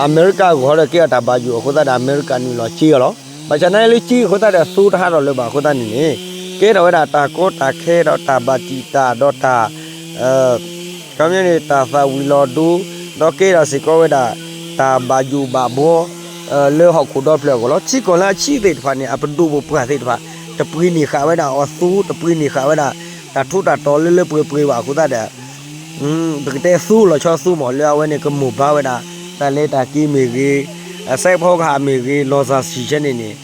အမဲရကၤအဂီၢ်ဒီးကဲအီၤတၢ်ဘၣ်ယိၣ်အဃိသတးဒီး အမဲရကၤနုာ်လီၤစ့အီၤလီၤ. ဘၣ်ဆၣ်နာ်လၢစ့အဃိသတးဒီး သိတဟးထီၣ်လၢၤဘၣ်အဃိသတးန့ၣ်န့ၣ် ကဲထီၣ်ဝဲဒၣ်တၢ်ကီတၢ်ခဲဒီးတၢ်ဘၣ်တံာ်တာ်ဒီးတၢ် ခီပညီန့ၣ် တၢ်သၣ်ဝံၤလီၤဒိ ဒီးကဲထီၣ်စ့ၢ်ကီးဝဲဒၣ် တၢ်ဘၣ်ယိၣ်ဘၣ်ဘှီ လၢဟီၣ်ခိၣ်ဒီဖျၢၣ်အဂီၢ်လီၤ. ထံကီၢ်လၢအဆံးသ့ၣ်တဖၣ်န့ၣ် အပဒိၣ်ပပှၢ်သ့ၣ်တဖၣ် တပှ့ၤန့ၢ်ဃာ်ဝဲဒၣ်အီၤသိ တပှ့ၤန့ၢ်ဃာ်ဝဲဒၣ် တၢ်ထူးတၢ်တီၤလၢလၢပှဲၤပှဲၤဘၣ်အဃိသတးဒီး ပကတဲသိလီၤဆီသိမ့ၢ် လၢအဝဲန့ၣ်ကမိၢ်ပၢ်ဝဲဒၣ် တၢ်လဲၤတၢ်က့ၤမ့ၢ်ဂ့ၤ စဲးဖီကဟၣ်မ့ၢ်ဂ့ၤ လီၤစၢ်ဆံၣ်ဆဲန့ၣ်န့ၣ်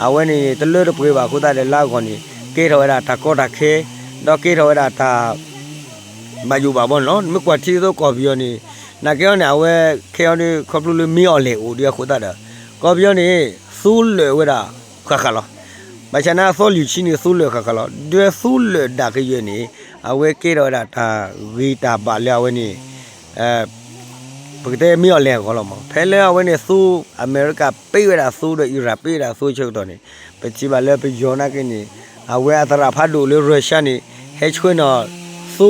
အဝဲန့ၣ်တလၢတပှဲၤဘၣ်အဃိသတးဒီး လၢအဂီၢ်န့ၣ် ကဲထီၣ်ဝဲဒၣ်တၢ်ကီတၢ်ခဲ ဒီးကဲထီၣ်ဝဲဒၣ်တၢ် ဘၣ်ယိၣ်ဘၣ်ဘီန့ၣ်လီၤ. နမ့ၢ်ကွၢ်ထံသိးကီၢ်ပယီၤန့ၣ် နာ်က့အီၤန့ၣ် အဝဲခဲအီၤန့ၣ် ခီဖျိလၢမ့ၢ်အီၤလဲၣ်အိၣ်ဒီးအဃိသတးဒီး ကီၢ်ပယီၤန့ၣ် သိလၢာ်ဝဲဒၣ်ဃၣ်ဃၣ်လီၤ. ဘၣ်ဆၣ်န့ၣ်အသီလွံၢ်ဆံန့ၣ် သိလၢာ်ဃၣ်ဃၣ်လီၤ. ဒီးသိလၢာ်ဒၣ်ကယဲၢ်န့ၣ် အဝဲကဲထီၣ်ဝဲဒၣ်တၢ်ဂ့ၤတၢ်ဘၣ်လၢအဝဲန့ၣ် ပကတဲမ့ၢ်အီၤလဲၣ်အဂီၢ်လီၤမး. ဖဲလၢအဝဲန့ၣ် သိ အမဲရကၤပ့ၢ်ဝဲဒၣ်သိဒီး အံရၣ်ပ့ၢ်ဝဲဒၣ်သိဆၢကတီၢ်န့ၣ် ပထံၣ်ဘၣ်လၢပယီၤနာ်က့န့ၣ် အဝဲအသရၣ်ဖးဒိၣ်လၢရၢၡါန့ၣ် ဟဲဆှၢနီၣ်သိ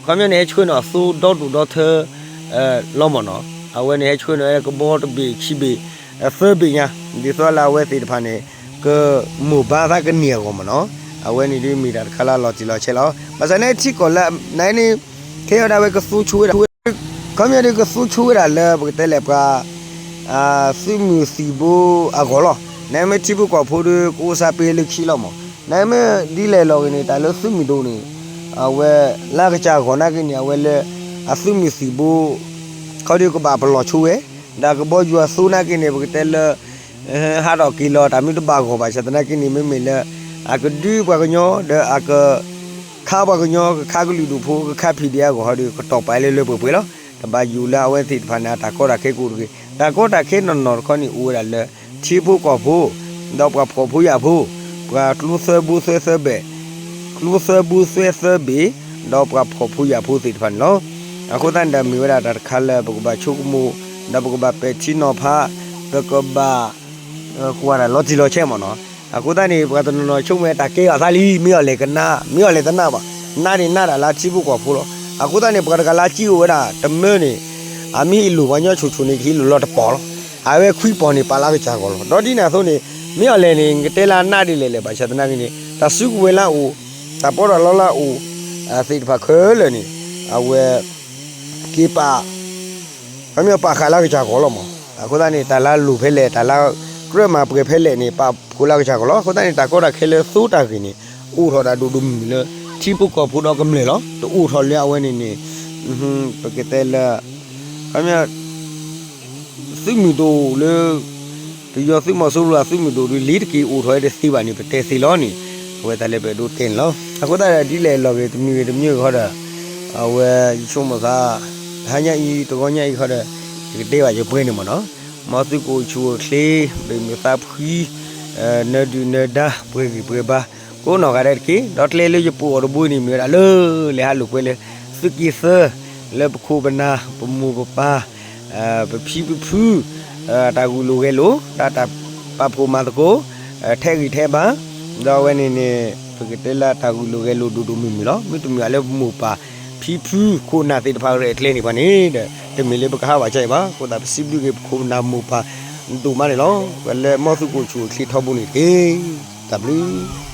ခီပညီန့ၣ် ဟဲဆှၢနီၣ်သိဒီဒူၣ်ဒီထၢ လီၤမးနီၤ. အဝဲန့ၣ်ဟဲဆှၢနီၣ်ကဘီတဘ့ၣ်ခံဘ့ၣ် သၢဘ့ၣ်ညါ ဒ်သိးလၢအဝဲသ့ၣ်တဖၣ်န့ၣ် ကမိၢ်ဘါသးကန့ၢ်အဂီၢ်မးနီၤ. အဝဲန့ၣ်ဒ်မ့ၢ်တၢ်တခါလၢအလီၤတံၢ်လီၤဆဲးလီၤ. ဘၣ်ဆၣ်န့ၣ်ထံကီၢ်လၢ နန့ၣ် ခဲအံၤဒၣ်ဝဲကသူဆိဝဲဒၣ် ခီပညီဒ်ကသူဆိဝဲဒၣ်လၢပကတဲလဲၣ်ပှၤ သုးမုၢ်သံၣ်ဘိအဂီၢ်လီၤ. နမ့ၢ်ထံဖိကီၢ်ဖိဒီး ကအိၣ်စးပ့ၤလၢခံလီၤမး. နမ့ၢ်ဒ်လဲၣ်လီၤဂ့ၤန့ၣ် တၢ်လၢသုးမုၢ်ဒိၣ်န့ၣ် အဝဲလၢအကစၢ်အဂီၢ်နာ်က့န့ၣ် အဝဲလၢ အသုးမုၢ်သံၣ်ဘိ ခီဒီးကဘၣ်ပလီၢ်ဆိဝဲ ဒီးကဘီယူၤအသိနာ်က့န့ၣ် ပကတဲလၢ ဟးထီၣ်က့ၤလီၤတၢ်မ့ၢ်တဘၣ်ဂီၢ်ဘၣ်ဆၣ်သနာ်က့န့ၣ် မ့မ့ၢ်လၢ အကဒုပှၤကညီ ဒီးအက ခါပှၤကညီ ကခါကလုာ်ဒူၣ်ဖိ ကခါဖံးဒံးအဂီၢ်ဟီဒီး ကတီၢ်ပာ်လၢလၢပှဲၤပှဲၤလီၤ. တဘၣ်ယိၣ်လၢအဝဲသ့ၣ်တဖၣ်န့ၣ် အတၢ်ကီတၢ်ခဲကအိၣ်တဂ့ၤ. တၢ်ကီတၢ်ခဲနီၢ်နီၢ်တခီန့ၣ် အိၣ်ဝဲဒၣ်လၢ ထံဖိကီၢ်ဖိ ဒီးပှၤဖှီၣ်ဖိယာ်ဖိ ပှၤကျိသၢဘိသွဲသၢဘ့ၣ် ကျိသၢဘိသွဲသၢဘ့ၣ် ဒီးပှၤဖှီၣ်ဖိယာ်ဖိသ့ၣ်တဖၣ်န့ၣ်လီၤ. အဃိသတးန့ၣ်ဒီးမ့ၢ်ဝဲဒၣ်တၢ်တခါလၢပကဘၣ်ဆိကမိၣ် ဒီးပကဘၣ်ပဲာ်ထံနီၤဖး ပကဘၣ် ကွၢ်တၢ်လီၤတံၢ်လီၤဆဲးမးနီၤ. အဃိသတးန့ၣ် ပှၤတနီၤနီၤဆိကမိၣ်ဝဲတၢ်ကဲအီၤသးလံ မ့ၢ်အီၤလဲၣ်ကနၣ် မ့ၢ်အီၤလဲၣ်တနၢ်ဘၣ် နၢ်န့ၣ်နၢ်ဒၣ်လၢထံဖိကီၢ်ဖိလီၤ. အဃိသတးန့ၣ် ပှၤတဂၤလၢကံၣ်အိၣ်ဝဲဒၣ်တမၢန့ၣ် အမ့ၢ်ဟ့ၣ်လိၣ်ပှၤကညီဆူၣ်ဆူၣ်န့ၣ် ကဟ့ၣ်လိၣ်လီၤတပီၤလီၤ. အဝဲခွံပီၤန့ၣ် ပာ်လၢကစၢ်ဂီၢ်လီၤ. ဒီးဒ်န့ၣ်အသိးန့ၣ် မ့ၢ်အီၤလဲၣ်န့ၣ် ကတဲလၢနၢ်ဒ်လဲၣ်လဲၣ် ဘၣ်ဆၣ်သနာ်က့န့ၣ် တၢ်စုကဝဲၤလၢအအိၣ် တၢ်ပီးတၢ်လီလၢအအိၣ် သ့ၣ်တဖၣ်ခဲလၢာ်န့ၣ် အဝဲ က့ၤပာ် ခီပညီပာ်ဃာ်လၢကစၢ်ဂီၢ်လီၤမး. အဃိသတးန့ၣ် တၢ်လၢလိၣ်ဖဲလဲၣ် တၢ်လၢကြၢးမၤပှဲၤဖဲလဲၣ်န့ၣ် ပာ်ဖှိၣ်လၢကစၢ်ဂီၢ်လီၤ. အဃိသတးန့ၣ် တၢ်ကီတၢ်ခဲလၢသိတၢ်ဂ့ၢ်န့ၣ် အိၣ်ထီၣ်ဒၣ်ဒိၣ်ဒိၣ်မုၢ်မုၢ်လၢ ထံဖိကီၢ်ဖိဒီးကမျၢၢ်လီၤ. တအိၣ်ထီၣ်လၢအဝဲန့ၣ်န့ၣ် ပကတဲလၢ ခီပညီ သုးမုၢ်ဒိၣ်လၢ ပယီၤသုးမီၤစိရိၤအသုးမုၢ်ဒိၣ်ဒီး လ့ၤတက့ၤအိၣ်ထီၣ်ဝဲတသ့ဘၣ်န့ၣ် ပတဲသ့လီၤန့ၣ် အဝဲတၢ်လၢပအဲၣ်ဒိးတဲန့ၣ်လီၤ. အဃိသတးဒီးဒ်လဲၣ်လီၤဂ့ၤ တမံၤဂ့ၤတမံၤဂ့ၤဃီဒီး အဝဲယဆိကမိၣ်သး တဟါညါအံၤ တဂီၤညါအံၤဃီဒီး ယကတဲဘၣ်ယပှဲၤန့ၣ်မးနီၤ. မ်သုကအိၣ်ဆူၣ်အိၣ်ချ့ ဘၣ်မုာ်သးဖှံ နၢၤဒုၣ်နၢၤဒါ ပှဲၤဂံၢ်ပှဲၤဘါ ကိးနီၢ်ဂၤဒဲးတက့ၢ်. ဒီးကျဲလၢယပာ်အီၤတဘိန့ၣ် မ့ၢ်ဝဲဒၣ်လၢ လဲၤဟးလိာ်ကွဲလၢ သုးက့သၢ လၢပခိၣ်ပနၢ် ပမိၢ်ပပၢ် ပဖံပဖု တၢ်ဂုာ်လိာ်ဂဲၤလိာ် ဒီးတၢ်ပာ်ဖှိၣ်မၤသကိး ထဲးဂံၢ်ထဲးဘါ ဒီးအဝဲန့ၣ်န့ၣ် ပကတဲလၢတၢ်ဂုာ်လိာ်ဂဲၤလိာ်ဒိၣ်ဒိၣ်မုၢ်မုၢ်လီၤ. မ့တမ့ၢ်လၢပမိၢ်ပၢ် ဖံဖုခိၣ်နၢ်သ့ၣ်တဖၣ်ရဲၣ်ကျဲၤန့ၢ်ပှၤန့ၣ်ဒီး တမ့ၢ်လၢပကဟးဘၣ်ဆၢအံၤဘၣ်. အဃိသတးပစံးဘျုးက့ၤပခိၣ်ပနၢ်မိၢ်ပၢ် ဒိၣ်မးန့ၣ်လီၤ. ပှၤလၢမ်သုကအိၣ်ဆူၣ်အိၣ်ချ့ထီဘိန့ၣ်တက့ၢ်. တၢ်ဘျုး